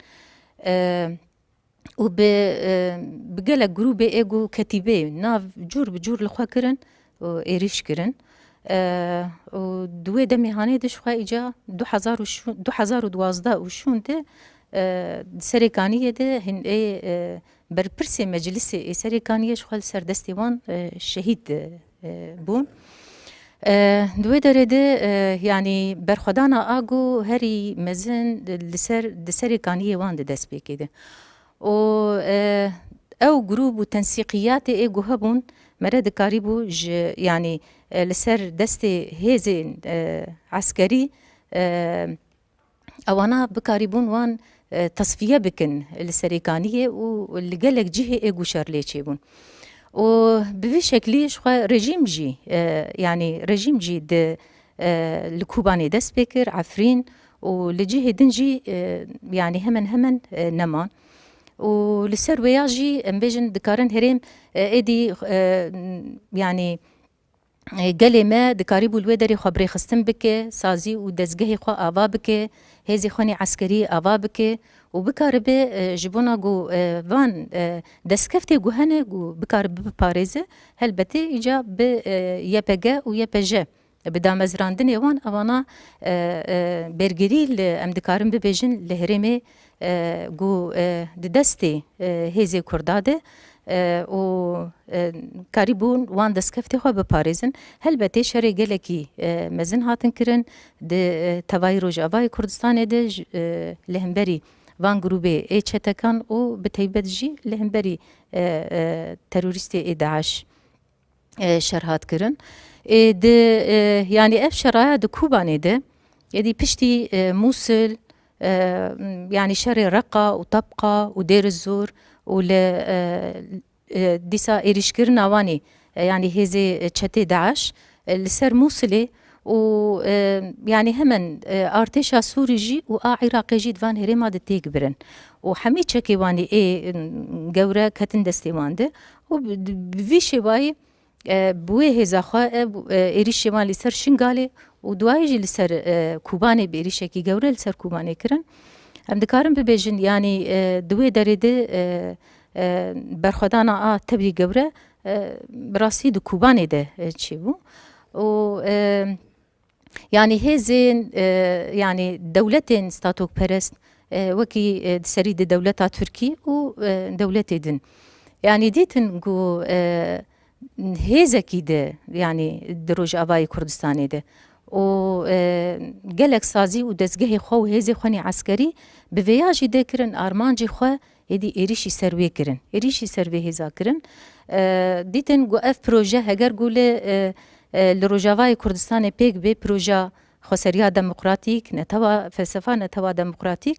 E, û bi, e, bi gelek grûbê ê ku ketîbê nav cûr bi cûr li xwe kirin û êrîş kirin. E, û di wê demê hanê de ji xwe îca du hezar û şû-, du hezar û duwazdeh û şûn de, e, di Serêkaniyê de hin ê, e, berpirsê meclisê ê Serêkaniyê ji xwe li ser destê wan, e, şehîd, e, e, bûn. E, di wê derê de, e, yanî berxwedana a ku herî mezin li ser, di Serêkaniyê wan di destpêkê de. Û, e, ew grûb û tensîqiyatê ê ku hebûn, mere dikarîbû ji, yanî, e, li ser destê hêzên, e, eskerî, e, ewana bikarîbûn wan, e, tesfiye bikin li Serêkaniyê û li gelek cihê ê ku şer lê çêbûn. Û bi vî şeklî ji xwe rejîm jî, e, yanî rejîm jî di, e, li Kobanê dest pê kir, Efrîn û li cihê din jî, e, yanî hemen hemen, e, neman. Û li ser wêya jî em bêjin dikarin herêm, e, êdî, e, yanî, e, gelê me dikarîbû li wê derê xwe birêxistin bike, sazî û dezgehê xwe ava bike, hêzê xwe nê eskerî ava bike û bikaribe, e, ji bona ku, e, van, e, destkeftê ku hene ku bikaribe biparêze, helbetê îca bi, e, Y P G û Y P J bi damezrandinê wan, ewana, e, e, bergirî li, em dikarin bibêjin li herêmê, e, ku, e, di destê, e, hêzê Kurda de, e, û, e, karîbûn wan destkeftê xwe biparêzin. Helbetê şerê gelekî, e, mezin hatin kirin di, e, tevayî Rojavayê Kurdistanê de ji, e, li hemberî van grûbê ê çetekan û bi taybet jî li hemberî, e, e, terorîstê ê DAIŞ, e, şer hat kirin. E, di, e, yanî ev şeraya di Kobanê de, êdî piştî, e, Mûsil, e, yanî şerê Reqa û Tebqa û Dêr Zor û li, e, e, dîsa êrîşkirina wanî, e, yanî hêzê, e, çetê DAIŞ, e, li ser Mûsilê û, e, yanî hemen, e, artêşa Sûrî jî û a Iraqê jî di van herêma de têk birin. Û hemî çekê wanî ê, m, gewre ketin destê wan de. Û bi, bi vî şêwayî, e, bi wê hêza xwe ev, e, êrîşê wan li ser Şingalê û duayê jî li ser, e, Kobanê bi êrîşekî gewre li ser Kobanê kirin. Em dikarin bibêjin, yanî, e, di wê derê de, e, e, berxwedana a tevlî gewre, e, bi rastî di Kobanê de, e, çêbû. Û, e, Yanî hêzên, e, yanî dewletên statokperest, e, wekî, e, di serî di dewleta Tirkî û, e, dewletê din. Yanî dîtin ku, e, hêzekî di, yanî di Rojavayê Kurdistanê de û, e, gelek sazî û dezgehê xwe û hêzê xwe nê eskerî bi vêya jî de kirin armancê xwe êdî êrîşî ser wê kirin. Êrîşî ser vê hêza kirin. E, dîtin ku ev proje heger ku li, e, e, li Rojavayê Kurdistanê pêk bê, proja xweseriya demokratîk, netewa, felsefa netewa demokratîk,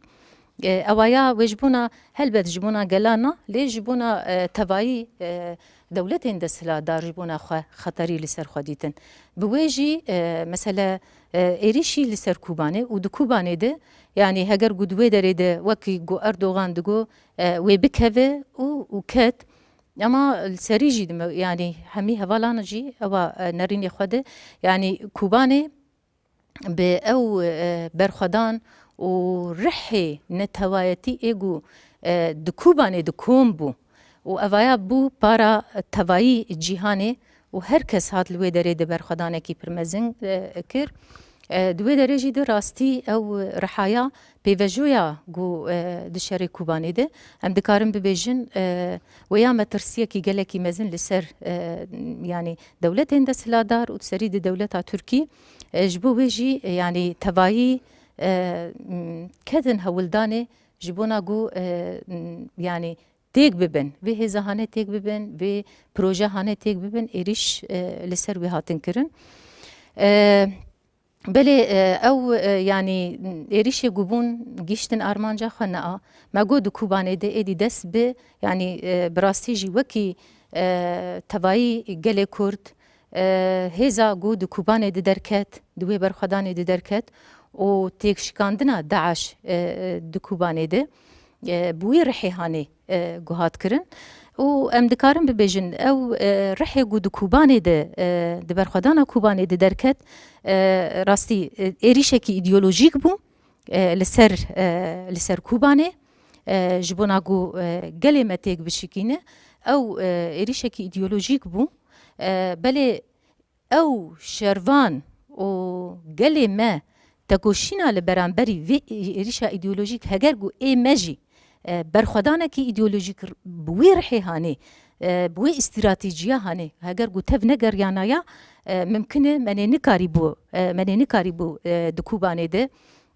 E, ewaya wê ji bona, helbet ji bona gelana, lê ji bona, e, tevayî, e, dewletên desthilatdar ji bona xwe xeterî li ser xwe dîtin. Bi wê jî, e, mesele, e, êrîşî li ser Kobanê û di Kobanê de, yanî heger ku di wê derê de wekî ku Erdogan digo, e, wê bikeve û, û ket. Ema li serî jî dime, yanî hemî hevalan jî ewa, e, nerînê xwe de, yanî Kobanê bi ew, e, berxwedan û rihê netewayetî ê ku, e, di Kobanê di kom bû û evaya bû para tevayî cîhanê û her kes hat li wê derê de berxwedanekî pir mezin, e, kir. E, di wê derê jî di rastî ew rihaya pêvejoya ku, e, di şerê Kobanê de em dikarin bibêjin, e, wêya metirsiyekî gelekî mezin li ser, e, yanî dewletên desthilatdar û di serî di dewleta Tirkî, e, ji bo wê jî, e, yanî tevayî, e, m, kedin hewldanê ji bona ku, e, m, yanî têk bibin, vê hêza hane têk bibin, vê proje hane têk bibin, êrîş, e, li ser wê hatin kirin. E, Belê, e, ew, e, yanî êrîşê ku bûn gihîştin armanca xwe, ne a. Me got di Kobanê de êdî dest bi, yanî, e, bi rastî jî wekî, e, tevayî gelê Kurd, e, hêza ku di Kobanê de derket, di wê berxwedanê de derket û têkşikandina DAIŞ, e, e, di Kobanê de, e, bi wî rihê hanê, e, guhat kirin. Û em dikarin bibêjin, ew, e, rihê ku di Kobanê de, e, di berxwedana Kobanê de derket, e, rastî, e, êrîşekî îdeolojîk bû, e, li ser, e, li ser Kobanê, e, ji bona ku, e, gelê me têk bişikîne, ew, e, êrîşekî îdeolojîk bû. E, belê ew şervan û gelê me tekoşîna li beramberî vê êrîşa îdeolojîk, heger ku ê me jî, e, berxwedanekî îdeolojîk r-, bi wî rihê hanê, e, bi wî îstiratejiya hanê, heger ku tev negeriyanaya, e, mimkin e me nê nikarîbû, e, me nê nikarîbû, e, di Kobanê de,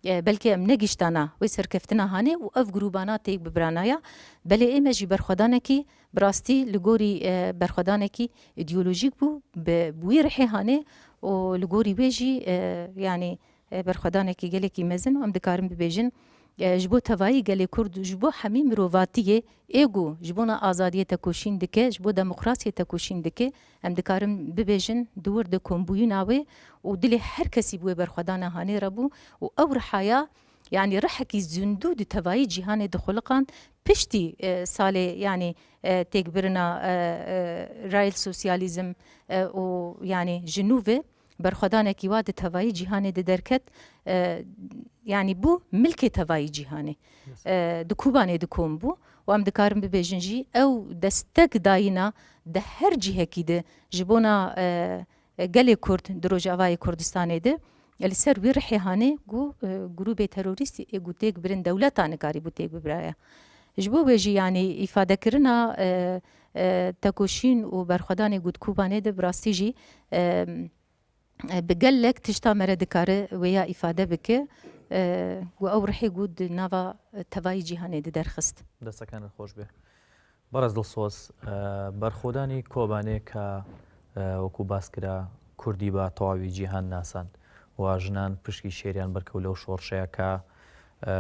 e, belkî em negihiştana wê serkeftina hanê û ev grûbana têk bibranaya. Belê ê me jî berxwedanekî bi rastî li gorî, e, berxwedanekî îdeolojîk bû, bi, bi wî rihê hanê û li gorî wê jî, e, yanî, e, berxwedanekî gelekî mezin û em dikarin bibêjin, e, ji bo tevayî gelê Kurd, ji bo hemî mirovatiyê ê ku ji bona azadiyê tekoşîn dike, ji bo demokrasiyê tekoşîn dike, em dikarin bibêjin di wir de kombûyîna wê û dilê her kesî bi wê berxwedana hanê re bû û ew rihaya, yanî rihekî zindû di tevayî cîhanê dixuliqand piştî, e, salê, yanî, e, têkbirina, e, e, rayil sosyalîzm, e, û yanî ji nû ve berxwedanekî wa di tevayî cîhanê de derket, e, yanî bû milkê tevayî cîhanê. E, di Kobanê di kom bû û em dikarin bibêjin jî ew destek dayîna di her cihekî de ji bona, e, e, gelê Kurd di Rojavayê Kurdistanê de, e, li ser wî rihê hanê ku, e, grûbê terorîstî ê ku têk birin dewleta nikarîbû têk bibiraya. Ji bo wê jî, yanî îfadekirina, e, e, tekoşîn û berxwedanê ku di Kobanê de bi rastî jî, e, e, bi gelek tişta me re dikare wêya îfade bike, e, ku ew rihê ku di nava tevayî cîhanê de derxist. Destekan xweş be. Baraz Dilsoz, e, berxwedani Kobanê ka, e, wekû bas kira, Kurdî ba tewawî cîhan nasand. Wa jinan pişkî şêriyan berkew lew şorşeya ka, e,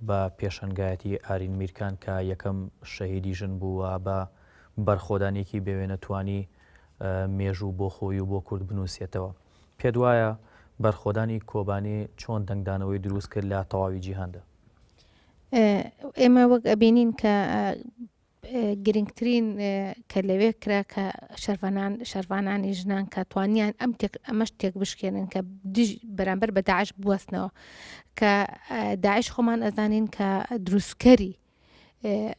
ba pêşengayetî Arîn Mîrkan ka yekem şehîdî jin bû, wa ba berxwedanîkî bêwêne twanî, e, mêjû bo xwe û bo Kurd binûsêtewa. Pêd waya berxwedanî Kobanê çond dengdanewê dirûst kir la tewawî cîhan de? E, ême wek ebînîn ke, e, e, girîngtirîn, e, ke lewê kira ke şervanan, şervananî jinan ke twaniyan em têk, em eş têk bişkênin ke dij, beramber bi DAIŞ biwestnewa. Ke, e, DAIŞ xweman ezanîn ke dirûstkerî, e,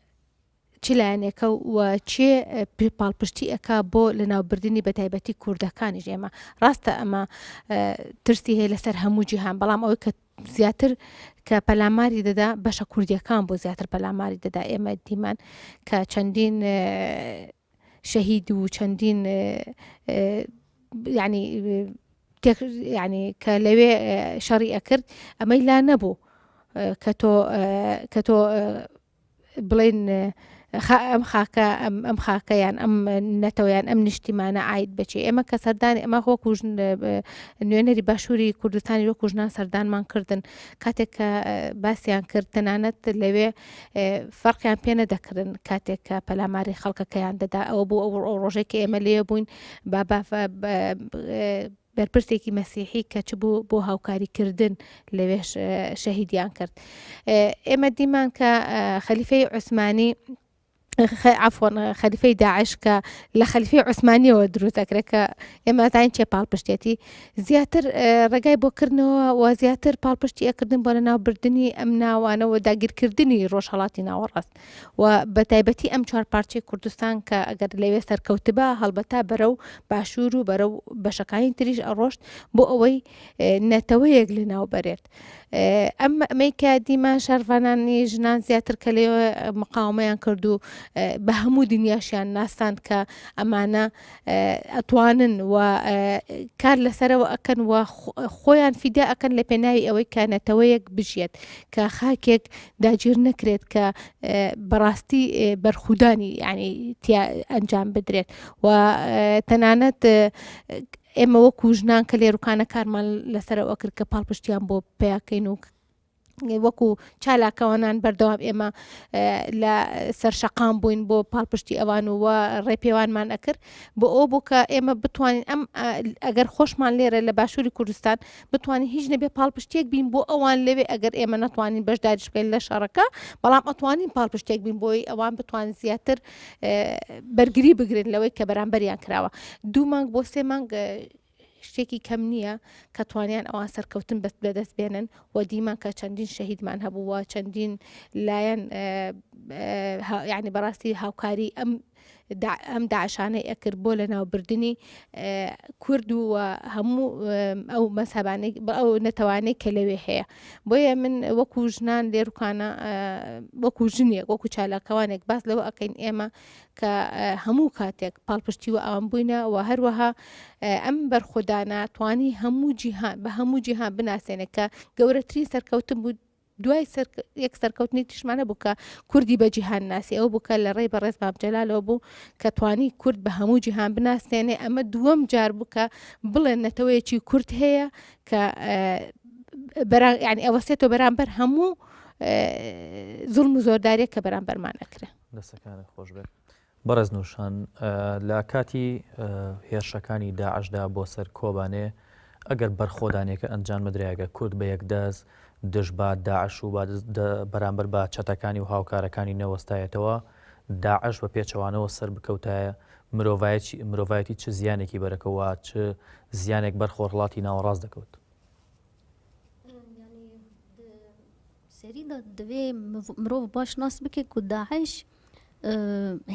çi layeneke we çi, e, pi-, palpiştî eka bo li navbirdinî bi taybetî kurdekanî jî ema. Rast e ema, e, tirsî heye li ser hemû cîhan, belam ew ke ziyadtir ke pelamarî dida beşa kurdiyekan bo ziyadtir pelamarî dida ême dîmen ke çendîn, e, şehîd û çendîn, e, e, yanî, e, têk, yanî ke lewê, e, şerî ekird, emey la nebû, e, ke to, e, ke to, e, bilên, e, خا-، ئەم خاکە، ئەم، ئەم خاکە یان ئەم نەتەوە یان ئەم نیشتیمانە عاید بچێ. ئێمە کە سەردانی، ئێمە وەکو ژن، ە، نوێنەری باشووری کوردستانی وەکو ژنان سەردانمان کردن. کاتێک کە، ئە، باسیان کرد، تەنانەت لەوێ، ئە، فەرقیان پێ نەدەکردن کاتێک کە پەلاماری خەڵکەکەیان دەدا. ئەوە بوو ئەو، ئەو ڕۆژەی کە ئێمە لێ بووین، با، با، بە، بە، ئە، بەرپرسێکی مەسیحی کە چ بوو بۆ هاوکاریکردن لەوێ ش-، شەهیدیان کرد. ئێ، ئێمە دیمان کە، ئە، خەلیفەی عوسمانی، خە-، عەفوەن، خەلیفەی داعش کە لە خەلیفەی عوسمانیەوە دروست دەکرێت کە ئێمە زانین چێ پاڵپشتێتی. زیاتر، ئێ، ڕێگای بۆ کردنەوە و زیاتر پاڵپشتی ئەکردن بۆ لە ناوبردنی ئەم ناوانە و داگیرکردنی ڕۆژهەڵاتی ناوەڕاست. و بە تایبەتی ئەم چوار پارچەی کوردستان کە ئەگەر لەوێ سەرکەوتبا، هەڵبەتە بەرەو باشوور و بەرەو بەشەکانی تریش ئەڕۆشت بۆ ئەوەی، ئێ، نەتەوەیەک لە ناو بەرێت. ئێ، ئەم، ئەمەی کە دیمان شەرڤانانی ژنان زیاتر کە لێ مقاومەیان کرد و، ئێ، بە هەموو دنیاشیان ناساند کە ئەمانە، ئێ، ئەتوانن و، ئێ، کار لەسەرەوە ئەکەن و خۆ-، خۆیان فیدا ئەکەن لە پێناوی ئەوەی کە نەتەوەیەک بژێت، کە خاکێک داگیر نەکرێت، کە، ئێ، بەڕاستی، ئێ، بەرخودانی، یعنی، تیا ئەنجام بدرێت. و، ئێ، تەنانەت، ئێ، ئێمە وەکو ژنان کە لێرکانە کارمان لەسەر ئەوە کرد کە پاڵپشتیان بۆ پیاکەین و وەکو چالاکەوانان بەردەوام ئێمە، ئێ، لە سەرشەقام بووین بۆ پاڵپشتی ئەوان و ڕێپێوانمان ئەکرد بۆ ئەو بوو کە ئێمە بتوانین ئەم، ئە، ئەگەر خۆشمان لێرە لە باشووری کوردستان بتوانین هیچ نەبێ پاڵپشتیەک بین بۆ ئەوان لەوێ، ئەگەر ئێمە نەتوانین بەشداریش بکەین لە شەڕەکە، بەڵام ئەتوانین پاڵپشتیەک بین بۆی ئەوان بتوانین زیاتر، ئێ، بەرگری بگرن لەوەی کە بەرامبەریان کراوە. دوو مانگ بۆ سێ مانگ، ئێ، شتێکی کەم نییە کە توانیان ئەوان سەرکەوتن بە-، بەدەست بێنن و دیمان کە چەندین شەهیدمان هەبوو و چەندین لایەن، ئێ، ئێ، ها-، یعنی بەڕاستی هاوکاری ئەم دا-، ئەم داعشانەی ئەکرد بۆ لە ناوبردنی، ئێ، کورد و هەموو، ئێ، ئەو مەزهەبانەی، ئەو نەتەوانەی کە لەوێ هەیە. بۆیە من وەکو ژنان لێرکانە، ئێ، وەکو ژنێک، وەکو چالاکەوانێک باس لەوە ئەکەین ئێمە کە، ئێ، هەموو کاتێک پاڵپشتی و ئەوان بووینە و هەروەها، ئێ، ئەم بەرخودانە توانی هەموو جیهان، بە هەموو جیهان بناسێنێ کە گەورەترین سەرکەوتن بوو. دوای سەر-، یەک سەرکەوتنی تریشمان هەبوو کە کوردی بە جیهان ناسی، ئەو بوو کە لە ڕێی بەڕێز مام جەلالەوە بوو کە توانی کورد بە هەموو جیهان بناسێنێ. ئەمە دووەم جار بوو کە بڵێن نەتەوەیەکی کورد هەیە کە، ئێ، بەرا-، یعنی ئەوەستێتەوە بەرامبەر هەموو، ئێ، زوڵم و زۆرداریە کە بەرامبەرمان ئەکرێ. دەستەکانت خۆش بێت. بەڕێز نوشان، ئە، لە کاتی، ئە، هێرشەکانی داعشدا بۆ سەر کۆبانێ، ئەگەر بەرخۆدانێکە ئەنجام بدرایەگە کورد بە یەکدەست دژ بە داعش و بە دز-، دە-، بەرامبەر بە چەتەکانی و هاوکارەکانی نەوەستایەتەوە، داعش بە پێچەوانەوە سەر بکەوتایە، مرۆڤایەتی، مرۆڤایەتی چ زیانێکی بەرەکەوە، چ زیانێک بەر خۆرهەڵاتی ناوەڕاست دەکەوت؟ Yanî di serî de divê miv-, mirov baş nas bike ku DAIŞ, e,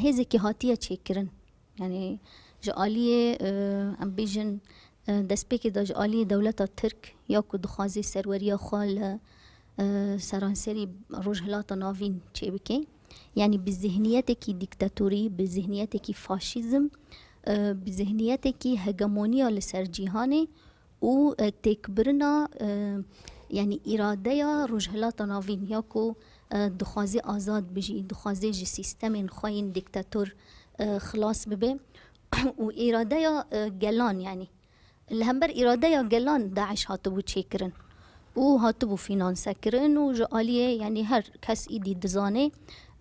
hêzekî hatiye çêkirin. Yanî ji aliyê, e, em bêjin, e, destpêkê de ji aliyê dewleta Tirk ya ku dixwaze serweriya xwe li, e, seranserî Rojhilata Navîn çêbike. Yanî bi zihniyetekî dîktatorî, bi zihniyetekî faşîzm, e, bi zihniyetekî hegemoniya li ser cîhanê û, e, têkbirina, e, yanî îradeya Rojhilata Navîn ya ku, e, dixwaze azad bijî, dixwaze ji sîstemên xwe yên dîktator, e, xilas bibe û îradeya, e, gelan, yanî li hember îradeya gelan DAIŞ hatibû çêkirin û hatibû fînansekirin û ji aliyê, yanî her kes îdî dizane,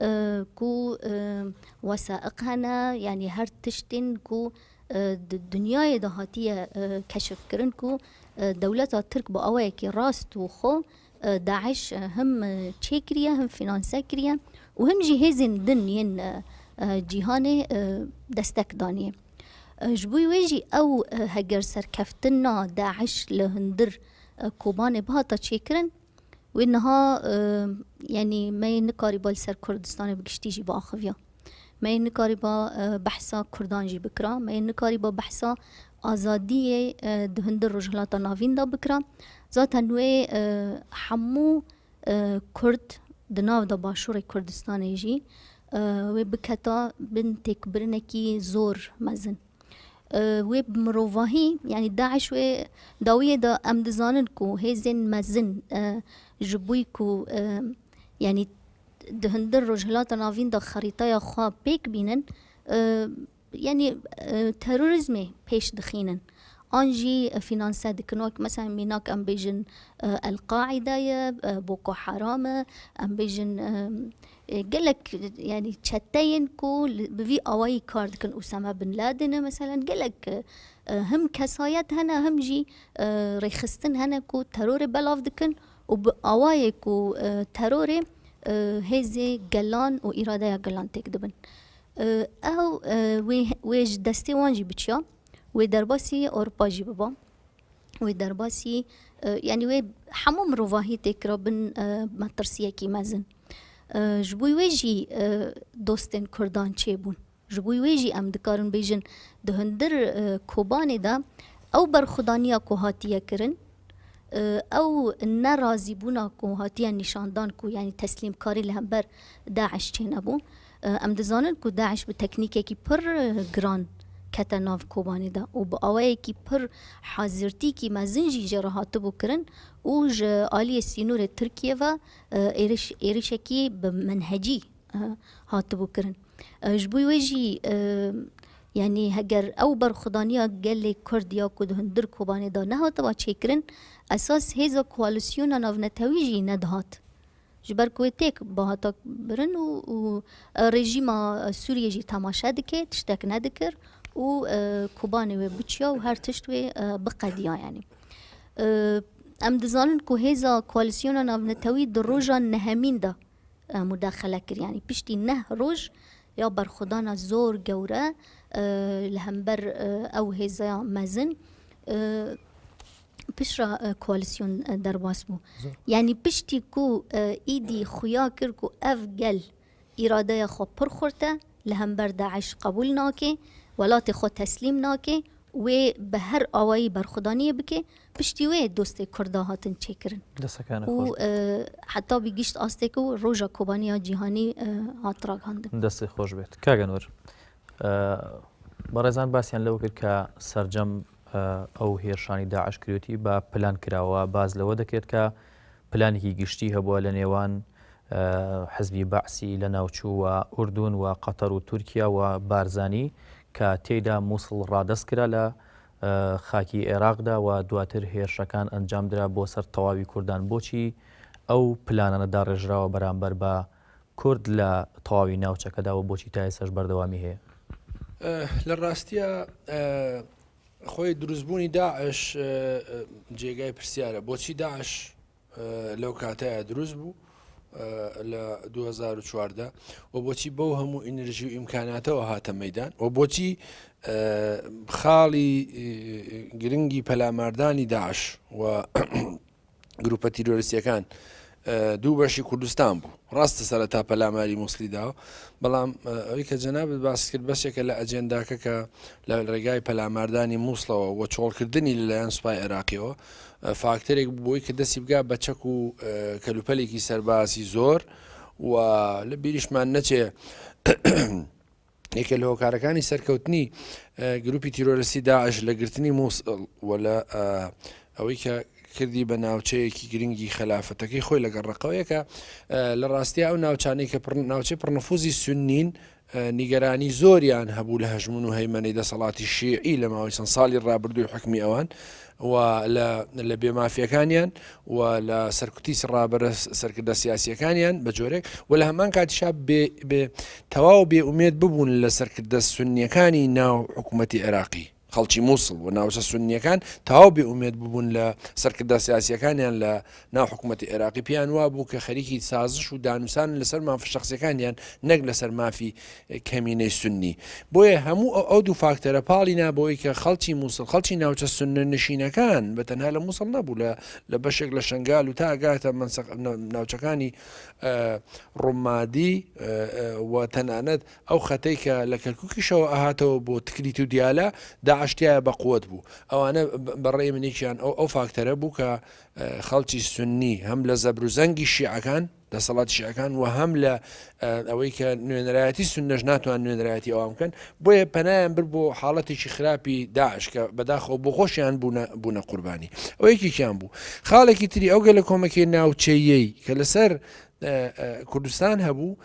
e, ku, e, wesaiq hene, yanî her tiştên ku e, di dinyayê de hatiye, e, keşifkirin ku, e, dewleta Tirk bi awayekî rast û xwe, e, DAIŞ, e, him, e, çêkiriye, him fînanse kiriye û him jî hêzên din yên, e, e, cîhanê, e, destek daniye. E, ji bo wê jî ew, e, heger serkeftina DAIŞ li hundir, e, Kobanê bihata çêkirin, Wê niha, e, yanî me yê nikarîba li ser Kurdistanê bi giştî jî biaxiviya. Me yê nikarîba, e, behsa Kurdan jî bikira. Me yê nikarîba behsa azadiyê, e, di hundir Rojhilata Navîn de bikira. Zaten wê, e, hemû, e, Kurd di nav de Başûrê Kurdistanê jî, e, wê biketa bin têkbirinekî zor mezin. E, wê bi mirovahî, yanî DAIŞ wê dawiyê de em dizanin ku hêzên mezin, e, ji bo ku, e, yanî di hundir Rojhilata Navîn de xerîtaya xwe pêk bînin, e, yanî, e, terorîzmê pêş dixînin. An jî finanse dikin. Wek mesela mînak em bêjin, e, El-Qaîde ye, e, Boko Haram e, em bêjin, e, e, gelek, yanî çeteyên ku li, bi vî awayî kar dikin, Usame Bin Laden e, meselen gelek, e, e, him kesayet hene, him jî, e, rêxistin hene ku terorê belav dikin û bi awayê ku, e, terorê, e, hêzê gelan û îradeya gelan têk dibin. E, ew, e, wê, wê ji destê wan jî biçiya, wê derbasî Ewropa jî biba. Wê derbasî, e, yanî wê hemû mirovahî tê kira bin, e, metirsiyekî mezin. E, ji bo wê jî, e, dostên Kurdan çêbûn. Ji bo wê jî em dikarin bêjin, di hundir, e, Kobanê de ew berxwedaniya ku hatiye kirin, e, ew nerazîbûna ku hatiye nîşandan ku, yanî teslîmkarî li hember DAIŞ çênebû. E, em dizanin ku DAIŞ bi teknîkekî pir, e, giran kete nav Kobanê de û bi awayekî pir hazirtîkî mezin jî jê re hatibû kirin û ji aliyê sînorê Tirkiye ve, e, êriş-, êrişekî bi menhecî, e, hatibû kirin. E, ji bo wê jî, e, yanî heger ew berxwedaniya gelê Kurd ya ku di hundir Kobanê de nehatiba çêkirin, esas hêza koalîsyona navnetewî jî nedihat. Ji ber ku wê têk bihata birin û, û, e, rejîma Sûriyê jî temaşe dike, tiştek nedikir û, e, Kobanê wê biçiya û her tişt wê, e, biqediya, yanî. E, em dizanin ku hêza koalîsyona navnetewî di roja nehemîn de, e, mudaxele kir. Yanî piştî neh roj ya berxwedana zor gewre, e, li hember, e, ew hêzaya mezin, e, piştre, e, koalîsyon, e, derbas bû. Zor. Yanî piştî ku, e, îdî xuya kir ku ev gel îradeya xwe pir xurt e, li hember DAIŞ qebûl nake, welatê xwe teslîm nake, wê bi her awayî berxwedaniyê bike, piştî wê dostê Kurda hatin çêkirin. Desteke ne xweş Û, bêt. e, heta bî gişt astê ku roja Kobaniya Cîhanî, e, hat ragihandin. Destê xweş bêt. Kak Enwer, e, بەڕێزان باسیان لەوە کرد کە سەرجەم، ئە، ئەو هێرشانی داعش کردوێتی بە پلان کراوە. باز لەوە دەکرێت کە پلانێکی گشتی هەبووە لە نێوان، ئە، حزبی بەعسی لە ناوچوو و ئوردون و قەتەر و تورکیا و بارزانی کە تێیدا موسڵ ڕادەست کرا لە، ئە، خاکی عێراقدا و دواتر هێرشەکان ئەنجام درا بۆ سەر تەواوی کوردان. بۆچی ئەو پلانانە داڕێژراوە بەرامبەر بە کورد لە تەواوی ناوچەکەدا و بۆچی تا ئێستاش بەردەوامی هەیە؟ ئە، لە ڕاستیە، ئە، خۆی دروستبوونی داعش، ئە، ئە، جێگای پرسیارە. بۆچی داعش، ئە، لەو کاتەیە دروست بوو، ئە، لە دوو هەزار و چواردە و بۆچی بەو هەموو ئینرژی و ئیمکاناتەوە هاتە مەیدان و بۆچی، ئە، خاڵی، ئە، گرنگی پەلاماردانی داعش و گروپە تیرۆریستیەکان، ئە، دوو بەشی کوردستان بوو. ڕاستە سەرەتا پەلاماری موسڵی داوە، بەڵام، ئە، ئەوەی کە جەنابت باس کرد بەشێکە لە ئەجێنداکە کە لە ڕێگای پەلاماردانی موسڵەوە و چۆڵکردنی لەلایەن سوپای عێراقیەوە، ئە، فاکتەرێک بوو بۆی کە دەستی بگا بە چەک و، ئە، کەلوپەلێکی سەربازی زۆر و لە بیریشمان نەچێ یەکێک لە هۆکارەکانی سەرکەوتنی، ئە، گروپی تیرۆریستی داعش لە گرتنی موسڵ و لە، ئە، ئەوەی کە کردی بە ناوچەیەکی گرنگی خەلافەتەکەی خۆی لەگەڵ ڕەقەوەیە کە، ئە، لە ڕاستیە ئەو ناوچانەی کە پڕ-، ناوچەی پڕنفوزی سوننین، ئە، نیگەرانی زۆریان هەبوو لە هەژمون و هەیمەنەی دەسەڵاتی شیعی لە ماوەی چەند ساڵی ڕابردووی حکمی ئەوان و لە، لە بێمافیەکانیان و لە سەرکوتی ڕابەرە سەرکردە سیاسیەکانیان بە جۆرێک و لە هەمان کاتیشا بێ، بێ تەواو بێ ئومێد ببوون لە سەرکردە سوننیەکانی ناو حکوومەتی عێراقی. خەڵکی موسڵ و ناوچە سوننیەکان تەواو بێ ئومێد ببوون لە سەرکردە سیاسیەکانیان لە ناو حکوومەتی عێراقی. پێیان وا بوو کە خەریکی سازش و دانوسان لەسەر مافە شخصیەکانیان، نەک لەسەر مافی کەمینەی سوننی. بۆیە هەموو ئەو، ئەو دوو فاکتەرە پاڵی نا بۆی کە خەڵکی موسڵ، خەڵکی ناوچە سوننە نشینەکان، بە تەنها لە موسڵ نەبوو، لە، لە بەشێک لە شەنگال و تا گاتە منسەق-، نە-، ناوچەکانی، ئە، ڕومادی، ئە، ئە، و تەنانەت ئەو خەتەی کە لە کەرکووکیشەوە ئەهاتەوە بۆ تکریت و دیالە، داعش تیایە بە قوت بوو. ئەوانە بە، بە ڕێی منێکیان ئەو، ئەو فاکتەرە بوو کە، ئە، خەڵکی سوننی هەم لە زەبر و زەنگی شیعەکان، دەسەڵاتی شیعەکان و هەم لە، ئە، ئەوەی کە نوێنەرایەتی سوننەش ناتوان نوێنەرایەتی ئەوان بکەن، بۆیە پەنایان بر بۆ حاڵەتێکی خراپی داعش کە بەداخەوە بۆ خۆشیان بوونە، بوونە قوربانی. ئەو یەکێکیان بوو. خاڵێکی تری ئەو گەلە کۆمەکەی ناوچەیەی کە لەسەر ئە، ئە، کوردستان هەبوو.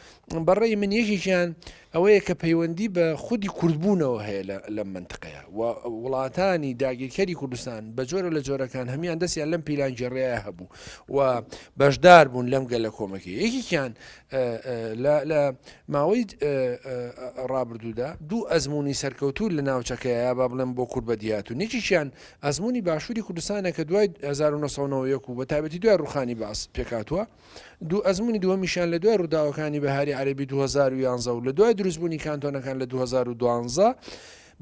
بەڕێی من یەکێکیان ئەوەیە کە پەیوەندی بە خودی کوردبوونەوە هەیە لە، لەم منتقەیە. و وڵاتانی داگیرکەری کوردستان بە جۆرە لە جۆرەکان هەموویان دەستیان لەم پیلانگێڕەیە هەبوو و بەشدار بوون لەم گەلە کۆمەکەی. یەکێکیان، ئە، ئە، لە، لە ماوەی، ئە، ئە، ڕابردوودا دوو ئەزموونی سەرکەوتوو لە ناوچەکەیە، با بڵێم بۆ کورد بەدیهاتوون. یەکێکیان ئەزموونی باشووری کوردستانە کە دوای هەزار و نۆ سەد و نەوەد و یەک و بە تایبەتی دوای ڕووخانی بەعس پێکهاتووە. دوو ئەزموونی دووەمیشیان لە دوای ڕووداوەکانی بەهاری عەرەبی دوو هەزار و یازدە و لە دوای دروستبوونی کانتۆنەکان لە دوو هەزار و دوازدە،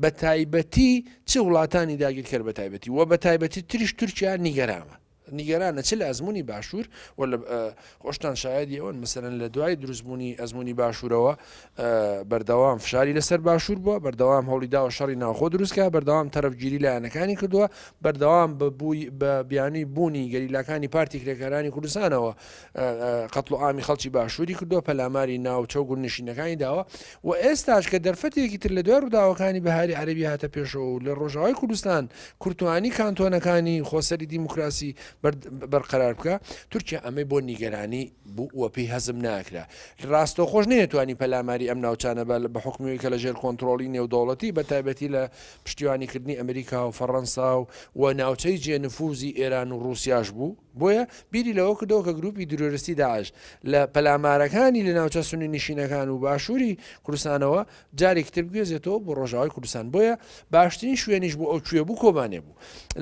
بە تایبەتی چ وڵاتانی داگیرکەر بە تایبەتی و بە تایبەتی تریش تورکیا نیگەرانە. نیگەرانە چ لە ئەزموونی باشوور و لە، ئە، خۆشتان شایەدی ئەوەن، مەسەلەن لە دوای دروستبوونی ئەزموونی باشوورەوە، ئە، بەردەوام فشاری لەسەر باشوور بووە، بەردەوام هەوڵی داوە شەڕی ناوخۆ دروستکە، بەردەوام تەرەفگیری لایەنەکانی کردووە، بەردەوام بە بووی، بە بیانووی بوونی گەریلاکانی پارتی کرێکارانی کوردستانەوە، ئە، ئە، قەتڵ و عامی خەڵکی باشووری کردووە، پەلاماری ناوچە و گوندنشینەکانی داوە و ئێستاش کە دەرفەتێکی تر لە دوای ڕووداوەکانی بەهاری عەرەبی هاتە پێشەوە و لە ڕۆژاوای کوردستان کورتوانی کانتۆنەکانی خۆسەری دیموکراسی بەر-، بەرقەرار بکە، تورکیا ئەمەی بۆ نیگەرانی بوو و پێی هەزم ناکرا. ڕاستەوخۆش نەیەتوانی پەلاماری ئەم ناوچانە بە، بە حکومی کە لە ژێر کۆنترۆلی نێودەوڵەتی، بە تایبەتی لە پشتیوانیکردنی ئەمریکا و فەڕەنسا و، و ناوچەی جێ نفوزی ئێران و ڕووسیاش بوو. بۆیە بیری لەوە کردەوە کە گروپی تیرۆریستی داعش لە پەلامارەکانی لە ناوچە سونی نشینەکان و باشووری کوردستانەوە جارێکی تر بگوێزێتەوە بۆ ڕۆژاوای کوردستان. بۆیە باشترین شوێنیش بۆ ئەو کوێ بوو کۆبانێ بوو.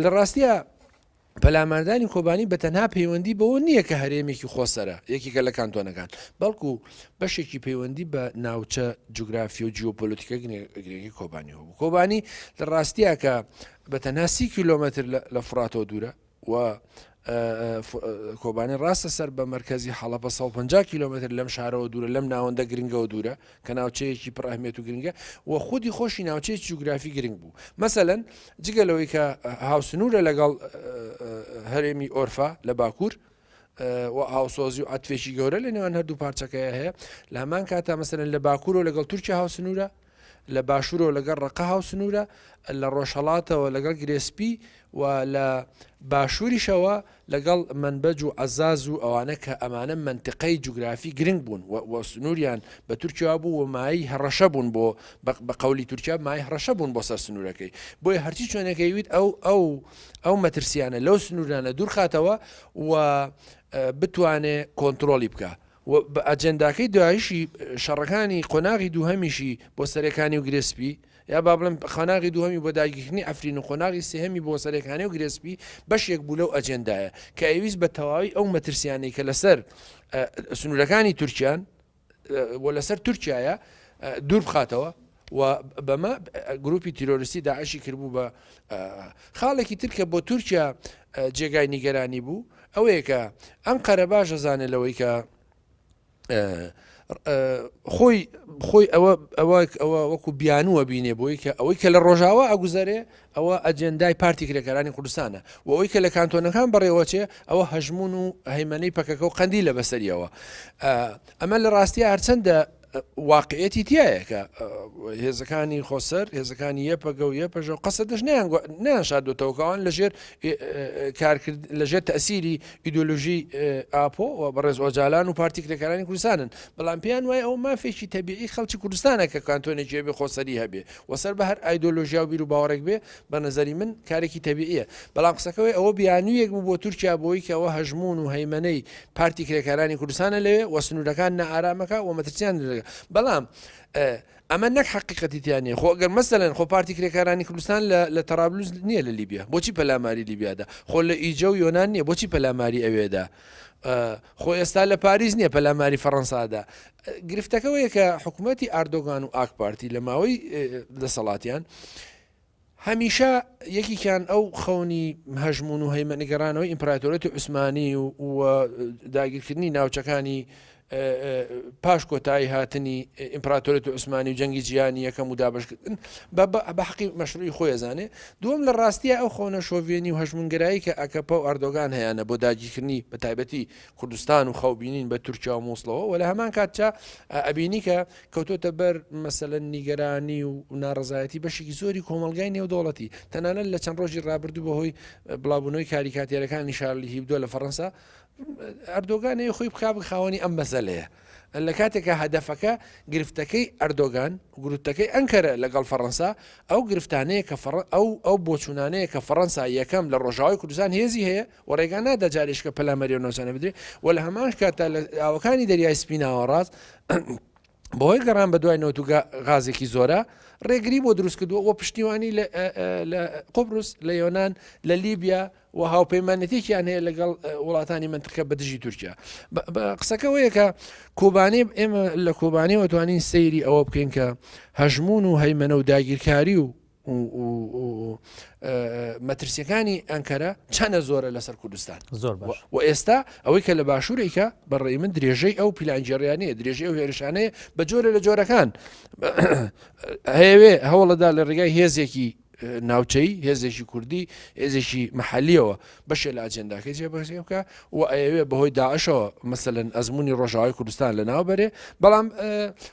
لە ڕاستیە پەلاماردانی کۆبانی بە تەنها پەیوەندی بەوە نییە کە هەرێمێکی خۆسەرە، یەکێکە لە کانتۆنەکان، بەڵکو بەشێکی پەیوەندی بە ناوچە جوگرافی و جیۆپۆلیتیکە گرنگ-، گرنگی کۆبانی هەبوو. کۆبانی لە ڕاستیە کە بە تەنها سی کیلۆمەتر لە، لە فڕاتەوە دوورە و، ئە، ئە، ف-، ئە، کۆبانی ڕاستە سەر بە مەرکەزی حەڵەبە، سەد و پەنجا کیلۆمەتر لەم شارەوە دوورە، لەم ناوەندە گرنگەوە دوورە کە ناوچەیەکی پڕ ئەهمیەت و گرنگە و خودی خۆشی ناوچەیەکی جوگرافی گرنگ بوو. مەسەلەن، جگە لەوەی کە، ئە، هاوسنوورە لەگەڵ، ئە، ئە، هەرێمی ئۆرفا لە باکوور، ئە، و هاوسۆزی و عەتفێکی گەورە لە نێوان هەردوو پارچەکەیە هەیە، لە هەمان کاتا مەسەلەن لە باکوورەوە لەگەڵ تورکیا هاوسنوورە، لە باشوورەوە لەگەڵ ڕەقە هاوسنوورە، لە ڕۆژهەڵاتەوە لەگەڵ گرێسپی و لە باشووریشەوە لەگەڵ مەنبەج و عەزاز و ئەوانە کە ئەمانە مەنتقەی جوگرافی گرنگ بوون و، و سنووریان بە تورکیا بوو و مایەی هەڕەشە بوون بۆ، بە، بە قەولی تورکیا مایەی هەڕەشە بوون بۆ سەر سنوورەکەی. بۆیە هەرچی شوێنەکەی ویت ئەو، ئەو، ئەو مەترسیانە لەو سنوورانە دوورخاتەوە و، ئە، بتوانێ کۆنترۆلی بکە. و بە ئەجێنداکەی دواییشی، شەڕەکانی قۆناغی دووهەمیشی بۆ سەرێکانی و گرێسپی، یا با بڵێم قۆناغی دووهەمی بۆ داگیرکردنی عەفرین و قۆناغی سێهەمی بۆ سەرێکانی و گرێسپی، بەشێک بوو لەو ئەجێندایە کە ئەویست بە تەواوی ئەو مەترسیانەی کە لەسەر، ئە، سنوورەکانی تورکیان، ئە، و لەسەر تورکیایە، ئە، دوور بخاتەوە و بەمە، ئە، گروپی تیرۆریستی داعشی کردبوو بە، ئە، خاڵێکی تر کە بۆ تورکیا، ئە، جێگای نیگەرانی بوو، ئەوەیە کە ئەنقەرە باش ئەزانێت لەوەی کە ئە، ئە، خۆی، خۆی ئەوە، ئەوە، ئەوە وەکو بیانووە بینێ بۆی کە ئەوەی کە لە ڕۆژاوا ئەگوزەرێ، ئەوە ئەجێندای پارتی کرێکارانی کوردستانە. و ئەوەی کە لە کانتۆنەکان بەڕێوەچێ، ئەوە هەژموون و هەیمەنەی پەکەکە و قەندیلە بەسەریەوە. ئە، ئەمە لە ڕاستیە هەرچەندە، ئە، واقعیەتی تیایە کە، ئە، هێزەکانی خۆسەر، هێزەکانی یەپەگە و یەپەژە و قەسەدەش نەیان گو-، نەیان شاردوتەوە کە ئەوان لە ژێر، ئێ، ئێ، ئێ، کارکرد-، لە ژێر تەسیری ئیدۆلۆژی، ئێ، ئاپۆ و بەڕێز ئۆجالان و پارتی کرێکارانی کوردستانن. بەڵام پێیان وایە ئەوە مافێکی تەبیعی خەڵکی کوردستانە کە کانتۆنێکی هەبێ خۆسەری هەبێ و سەر بە هەر ئایدۆلۆژیا و بیر و باوەڕێک بێ، بە نەزەری من کارێکی تەبیعیە. بەڵام قسەکەوەی ئەوە بیانوویەک بوو بۆ تورکیا بۆی کە ئەوە هەژموون و هەیمەنەی پارتی کرێکارانی کوردستانە لەوێ و سنوورەکان نەئارامەکە و مەترسیان لەگە. بەڵام، ئێ، ئەمە نەک حەقیقەتی تیا نیە. خۆ ئەگەر مەسەلەن خۆ پارتی کرێکارانی کوردستان لە، لە تەرابلوس نییە لە لیبیا، بۆچی پەلاماری لیبیادا؟ خۆ لە ئیجە و یۆنان نییە، بۆچی پەلاماری ئەوێدا؟ ئە، خۆ ئێستا لە پاریس نییە، پەلاماری فەڕەنسادا. ئە، گرفتەکە وەیە کە حکوومەتی ئاردۆگان و ئاک پارتی لە ماوەی، ئێ، دەسەڵاتیان هەمیشە یەکێکیان ئەو خەونی هەژموون و هەیمەنەگەڕانەوەی ئیمپراتۆریەتی عوسمانی و، و داگیرکردنی ناوچەکانی، ئێ، ئێ، پاش کۆتایی هاتنی ئیمپراتۆریەتی عوسمانی و جەنگی جیهانی یەکەم و دابەشکردن بە، بە، بە حەقی مەشروعی خۆی ئەزانێ. دووەم لە ڕاستیە ئەو خەونە شۆڤێنی و هەژموونگەرایی کە ئاکەپە و ئەردۆگان هەیانە بۆ داگیرکردنی بە تایبەتی کوردستان و خەوبینین بە تورکیا و مووسڵەوە و لە هەمان کاتچە، ئە، ئەبینی کە کەوتۆتە بەر مەسەلەن نیگەرانی و ناڕەزایەتی بەشێکی زۆری کۆمەڵگای نێودەوڵەتی. تەنانەت لە چەند ڕۆژی ڕابردوو بەهۆی، ئە، بڵاوبوونەوەی کاریکاتێرەکانی شارلی هیبدۆ لە فەڕەنسا، ئەردۆگان هەیە خۆی بخا بە خاوەنی ئەم مەسەلەیە. لە کاتێکە هەدەفەکە گرفتەکەی ئەردۆگان، گرفتەکەی ئەنکەرە لەگەڵ فەڕەنسا، ئەو گرفتانەیە کە فەڕە-، ئەو، ئەو بۆچوونانەیە کە فەڕەنسا یەکەم لە ڕۆژاوای کوردستان هێزی هەیە و ڕێگا نادا جارێشکە پەلامەری و ناوچانە بدرێت و لە هەمان کاتدا لە ئاوەکانی دەریای سپی ناوەڕاست بەهۆی گەڕان بە دوای نەوت و گا-، غازێکی زۆرە، ڕێگری بۆ دروست کردووە و پشتیوانی لە، ئە، ئە، لە قوبرس، لە یۆنان، لە لیبیا و هاوپەیمانێتیەکیان هەیە لەگەڵ، ئە، وڵاتانی منتقە بە دژی تورکیا. بە، بە قسەکە وەیە کە کۆبانێ، ئێمە لە کۆبانێەوە توانین سەیری ئەوە بکەین کە هەژموون و هەیمەنە و داگیرکاری و، و، و، و، و، ئە، مەترسیەکانی ئەنکەرە چەنە زۆرە لەسەر کوردستان. زۆر باش. و، و ئێستا ئەوەی کە لە باشوورێکە بەڕێی من درێژەی ئەو پیلانگێڕیانەیە، درێژەی ئەو هێرشانەیە بە جۆرە لە جۆرەکان. هەیەوێ هەوڵەدا لە ڕێگای هێزێکی، ئە، ناوچەیی، هێزێکی کوردی، هێزێکی مەحەلیەوە بەشێ لە ئاجێنداکەی جێبەجێ بکە و ئەیەوێ بەهۆی داعشەوە، مەسەلەن، ئەزموونی ڕۆژاوای کوردستان لە ناو بەرێ. بەڵام، ئە،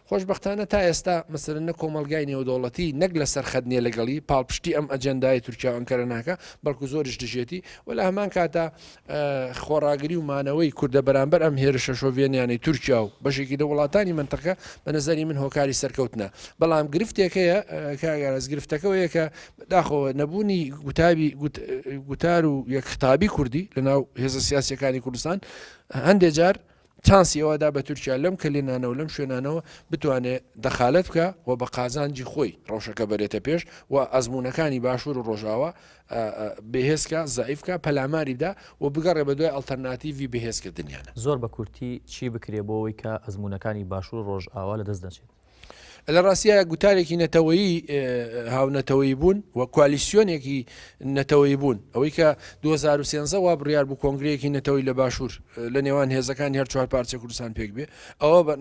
خۆشبەختانە تا ئێستا، مەسەلەن، نە کۆمەڵگای نێودەوڵەتی، نەک لەسەر خەت نیە لەگەڵی، پاڵپشتی ئەم ئەجێندای تورکیا و ئەنکەرە ناکە، بەڵکو زۆریش دژێتی. و لە هەمان کاتا، ئە، خۆڕاگری و مانەوەی کوردە بەرامبەر ئەم هێرشە شۆڤێنیانەی تورکیا و بەشێکی لە وڵاتانی منتەقە، بە نەزەری من هۆکاری سەرکەوتنە. بەڵام گرفتێک هەیە، ئە، کاگەراز، گرفتەکە وەیە کە داخۆ نەبوونی گوتابی، گوت-، گوتار و یەک خطابی کوردی لە ناو هێزە سیاسیەکانی کوردستان هەندێک جار چانسی ئەوەدا بە تورکیا لەم کەلێنانەوە، لەم شوێنانەوە بتوانێت دەخالەت بکە و بە قازانجی خۆی ڕەوشەکە بەرێتە پێش و ئەزموونەکانی باشوور و ڕۆژاوا، ئە، ئە، بەهێزکە، زەعیفکە، پەلاماری بدا و بگەڕێ بە دوای ئەڵتەرناتیڤی بەهێزکردنیانە. زۆر بە کورتی، چی بکرێ بۆ ئەوەی کە ئەزموونەکانی باشوور و ڕۆژاوا لە دەست نەچێت؟ لە ڕاستیە گوتارێکی نەتەوەیی، ئێ، هاونەتەوەیی بوون و کوالیسیۆنێکی نەتەوەیی بوون. ئەوەی کە دوو هەزار و سێزدە وا بڕیار بوو کۆنگرەیەکی نەتەوەی لە باشوور، ئێ، لە نێوان هێزەکانی هەر چوار پارچە کوردستان پێک بێ. ئەوە بە،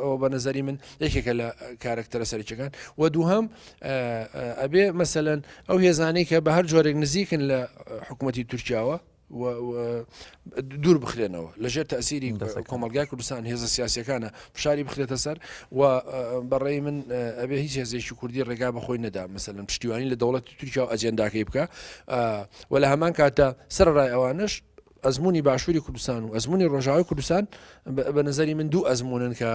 ئەوە بە نەزەری من یەکێکە لە کارەکتەرە سەرەکیەکان. و دووهەم، ئێ، ئێ، ئەبێ مەسەلەن ئەو هێزانەی کە بە هەر جۆرێک نزیکن لە حکوومەتی تورکیاوە، و، و دوور بخرێنەوە، لە ژێر تەسیری کۆمەلگای کوردستان، هێزە سیاسیەکانە فشاری بخرێتە سەر و، ئە، بەڕێی من، ئە، ئەبێ هیچ هێزێکی کوردی ڕێگا بە خۆی نەدا، مەسەلەن پشتیوانی لە دەوڵەتی تورکیا و ئەجێنداکەی بکە، ئە، و لە هەمان کاتدا سەرەڕای ئەوانش ئەزموونی باشووری کوردستان و ئەزموونی ڕۆژاوای کوردستان بە، بە نەزەری من دوو ئەزموونن کە،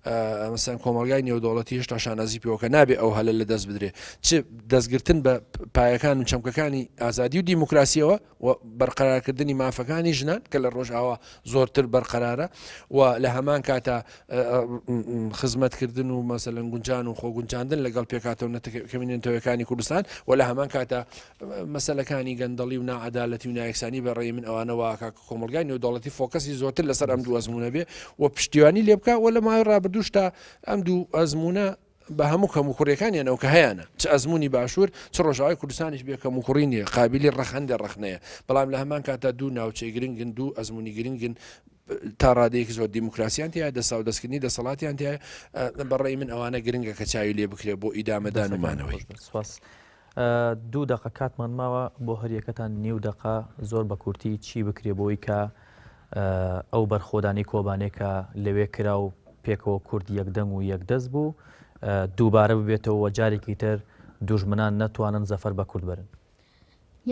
ئە، مەسەلەن کۆمەلگای نێودەوڵەتی هێشتا شانازی پێوەکە نابێ ئەو هەلە لە دەست بدرێ. چ دەستگرتن بە پایەکان و چەمکەکانی ئازادی و دیموکراسیەوە، و بەرقەرارکردنی مافەکانی ژنان کە لە ڕۆژاوا زۆرتر بەرقەرارە و لە هەمان کاتا، ئە، ئە، م، م، خزمەتکردن و مەسەلەن گونجان و خۆگونجاندن لەگەڵ پێکهاتەوە نەتەکە-، کەمینەتەوەکانی کوردستان و لە هەمان کاتا، ئە، مەسەلەکانی گەندەڵی و ناعەدالەتی و نایەکسانی بەڕێی من ئەوانە واکە کە کۆمەلگای نێودەوڵەتی فۆکەسی زۆرتر لەسەر ئەم دوو ئەزموونە بێ و پشتیوانی لێ بکە و لە ماوەی ڕابردووشتا ئەم دوو ئەزموونە بە هەموو کەم و کوڕیەکانیانەوە کە هەیانە، چ ئەزموونی باشوور، چ ڕۆژاوای کوردستانیش بێ کەم و کوڕی نییە، قابلی ڕەخەندە ڕەخنەیە. بەڵام لە هەمان کاتا دوو ناوچەی گرنگن، دوو ئەزموونی گرنگن، تا ڕادەیەکی زۆر دیموکراسیان تیا، دەسا و دەستکردنی دەسەڵاتیان تیا، ئە، بەڕێی من ئەوانە گرنگە کە چاوی لێ بکرێ بۆ ئیدامەدان و مانەوەی. سوپاس. ئە، دوو دەقە کاتمان ماوە بۆ هەر یەکەتان، نیو دەقە، زۆر بە کورتی چی بکرێ بۆی کە، ئە، ئەو بەرخۆدانی کۆبانێ کە لەوێ کرا و پێکەوە کورد یەکدەنگ و یەکدەست بوو، ئە، دووبارە ببێتەوە و جارێکی تر دوژمنان نەتوانن زەفەر بە کورد بەرن؟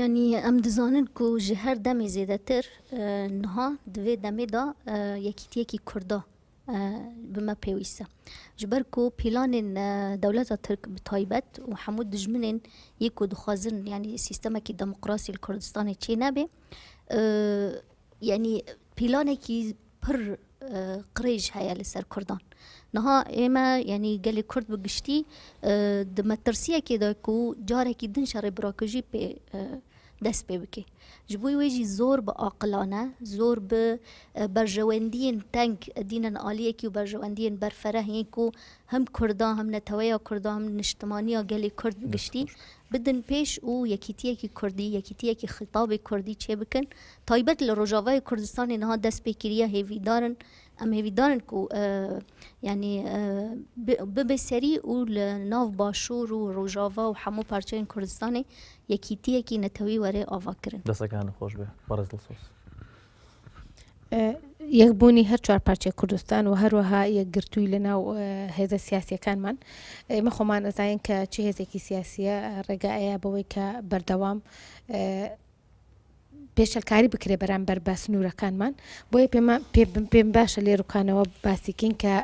یعنی، ئەم دزانن کو ji her demê zêdetir, e, niha di vê demê de, e, yekîtiyekî Kurda, e, bi me pêwîst e. Ji ber ku planên, e, dewleta Tirk bi taybet û hemû dijminên yê ku dixwazin, yani, sîstemekî demokrasî li Kurdistanê çê nebe, e, yani, planekî pir, e, qirêj heye li ser Kurdan. Niha ême, yanî gelê Kurd bi giştî, e, di metirsiyekê de ku carekî din şerê birakujî pê, e, dest pê bike. Ji bo wê jî zor bi aqilane, zor bi, e, berjewendiyên teng dînin aliyekî û berjewendiyên berfereh yên ku hem Kurda, hem neteweya Kurda, hem niştimaniya gelê Kurd bi giştî bidin pêş û yekîtiyekî Kurdî, yekîtiyekî xitabê Kurdî çêbikin. Taybet li Rojavayê Kurdistanê niha dest pê kiriye, hêvîdar in. Em hêvîdar in ku, e, yanî, e, bi-, bibe serî û li nav Başûr û Rojava û hemû parçeyên Kurdistanê yekîtiyekî netewî were avakirin. Destekan xweş be. Barez Dilsoz. E, yekbûnî her çar parçeyê Kurdistan û her wiha yekgirtûyî li nav, e, hêza siyasiyekan man. E, me xweman ez zayên ke çi hêzekî siyasî ye, e, rêga ye bo wê ke berdewam, e, پێشەلکاری بکرێ بەرامبەر بە سنوورەکانمان. بۆیە پێمە پێ پێم باشە لێ ڕووکانەوە باسیکەین کە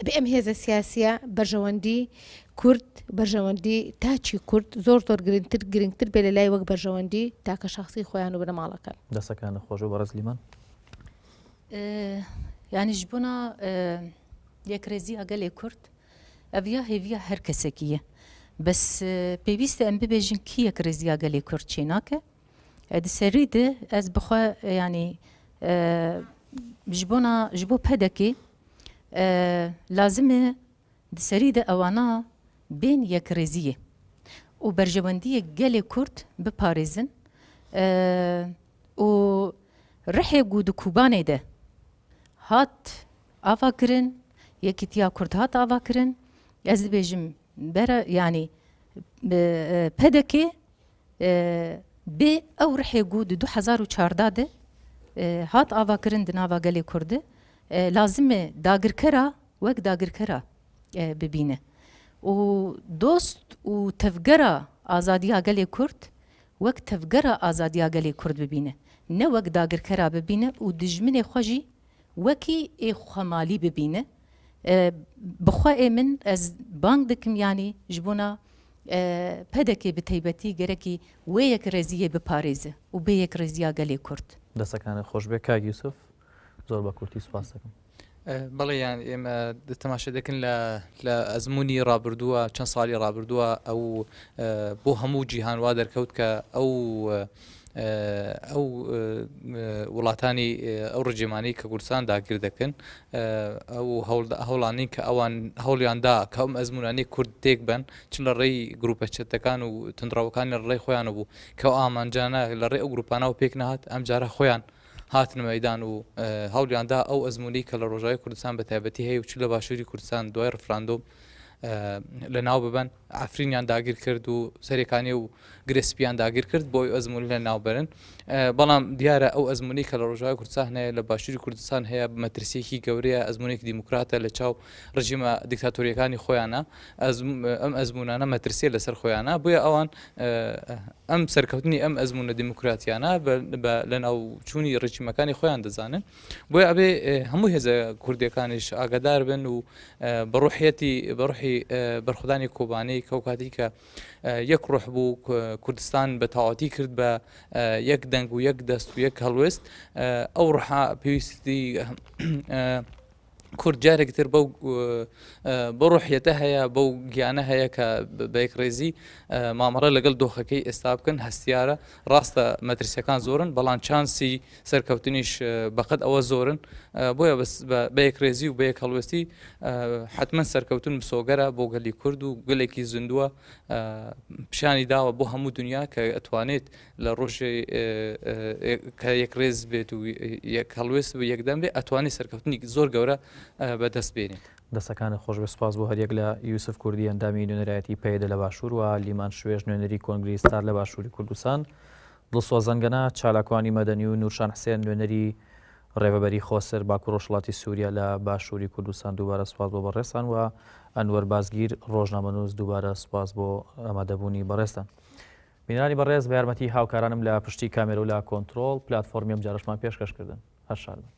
بێ ئەم هێزە سیاسیە بەرژەوەندی کورد، بەرژەوەندی تاچی کورد زۆر زۆر گرنگتر گرنگتر بێ لە لای وەک بەرژەوەندی تاکە شخصی خۆیان و بنەماڵەکان. دەسەکان خۆش و بەڕێز لیمان. یعنی ji bona yekrêziya gelê Kurd ev ya hêviya her kesekî ye. Bes pêwîst e em bibêjin kî yekrêziya gelê Kurd çênake. Di serî de ez bi xwe yanî ji bona ji bo P D K lazim e di serî de ewana bên yekrêziyê û berjewendiyê gelê Kurd biparêzin û rihê ku di Kobanê de hat ava kirin, yekîtiya Kurd hat ava kirin, ez dibêjim bera yanî P D K bê ew rihê ku di du hezar û çardeh de hat ava kirin di nava gelê Kurd de lazim e dagirkera wek dagirkera bibîne û dost û tevgera azadiya gelê Kurd wek tevgera azadiya gelê Kurd bibîne. Ne wek dagirkera bibîne û dijminê xwe jî wekî ê xwemalî bibîne. Bi xwe ê min ez bang dikim yanî ji bona P D K bi taybetî gerekî wê yekrêziyê biparêze û bê yekrêziya gelê Kurd. Destekanê xweş be kak Yusuf. Zor be kurtî spas dikim. بەڵێ یان ئێمە تەماشا دەکەن لە لە ئەزمموی ڕابردووە چەند ساڵی ڕابردووە ئەو بۆ هەموو جیهان وا دەرکەوت کە ئەو ئەو وڵاتانی ئەو ڕژێمانەی کە کوردستان داگیر دەکەن ئەو هەوڵانین کە ئەوان هەوڵیاندا کە ئەم ئەزمونانی کورد تێک بن چ لە ڕێی گروپە چەتەکان و تونڕەوەکانی ڕێی خۆیان بوو کە ئەو ئامانجانە لە ڕێ ئەو گروپانەوە پێک نهات ئەم جارە خۆیان هاتنە مەیدان و هەوڵیاندا ئەو ئەزموونەی کە لە ڕۆژاوی کوردستان بە تایبەتی هەیە و چ لە باشووری کوردستان دوای ڕفراندۆم لە ناو ببەن عفرینیان داگیر کرد و سەرێکانی و گرێسپیان داگیر کرد بۆی ئەزموونی لە ناوبەرن بەڵام دیارە ئەو ئەزموونی کە لە ڕۆژاوی کوردستان هەیە لە باشووری کوردستان هەیە مەترسیەکی گەورەیە ئەزموونێکی دیموکراتە لە چاو ڕژیمە دیکتاتۆریەکانی خۆیانە ئەم ئەزموونانە مەترسیە لەسەر خۆیانە بۆیە ئەوان ئەم سەرکەوتنی ئەم ئەزموونە دیموکراتیانە لە ناوچوونی ڕژیمەکانی خۆیان دەزانن بۆیە ئەبێ هەموو هێزە کوردیەکانیش ئاگادار بن و بە ڕوحیەتی بە ڕوحی بەرخودانی کۆبانەی کەو کاتی کە یەک ڕوح بوو کوردستان بە تەواوەتی کرد بە یەک دەنگ و یەک دەست و یەک هەڵوێست ئەو ڕوحە پێویستی کورد جارێکی تر بەو بەو ڕوحیەتە هەیە بەو گیانە هەیە کە بە یەکڕێزی مامەڵە لەگەڵ دۆخەکەی ئێستا بکەن هەستیارە ڕاستە مەترسیەکان زۆرن بەڵام چانسی سەرکەوتنیش بەقەد ئەوە زۆرن بۆیە بە یەکڕێزی و بە یەک هەڵوێستی حتمما سەرکەوتن مسۆگەرە بۆ گەلی کورد و گەلێکی زیندووە پیشانی داوە بۆ هەموو دنیا کە ئەتوانێت لە ڕۆژێ کە یەکڕێز بێت و یەک هەڵوێست بێ یەکدەم بێ ئەتوانێت سەرکەوتنی زۆر گەورە بەدەست بێنێت. دەستەکانت خۆش بێ سوپاس بۆ هەریەک لە یوسف کوردی ئەندامی نوێنەرایەتی پەیەدە لە باشوور و لیمان شوێژ نوێنەری کۆنگری ستار لە باشووری کوردستان. دڵسۆز زەنگەنە چالاکوانی مەدەنی و نورشان حسێن نوێنەری ڕێڤەبەری خۆسەر باکوور ڕۆژهەڵاتی سووریا لە باشووری کوردستان دووبارە سوپاس بۆ بەڕێزتان و ئەنوەر بازگیر ڕۆژنامەنووس دووبارە سوپاس بۆ ئامادەبوونی بەڕێزتان. بینەرانی بەڕێز بە یارمەتی هاوکارانم لە پشتی کامێرە و لە کۆنترۆڵ پلاتفۆرمی ئەم جارەشمان پێشکەش کردن. هەر شاد بن.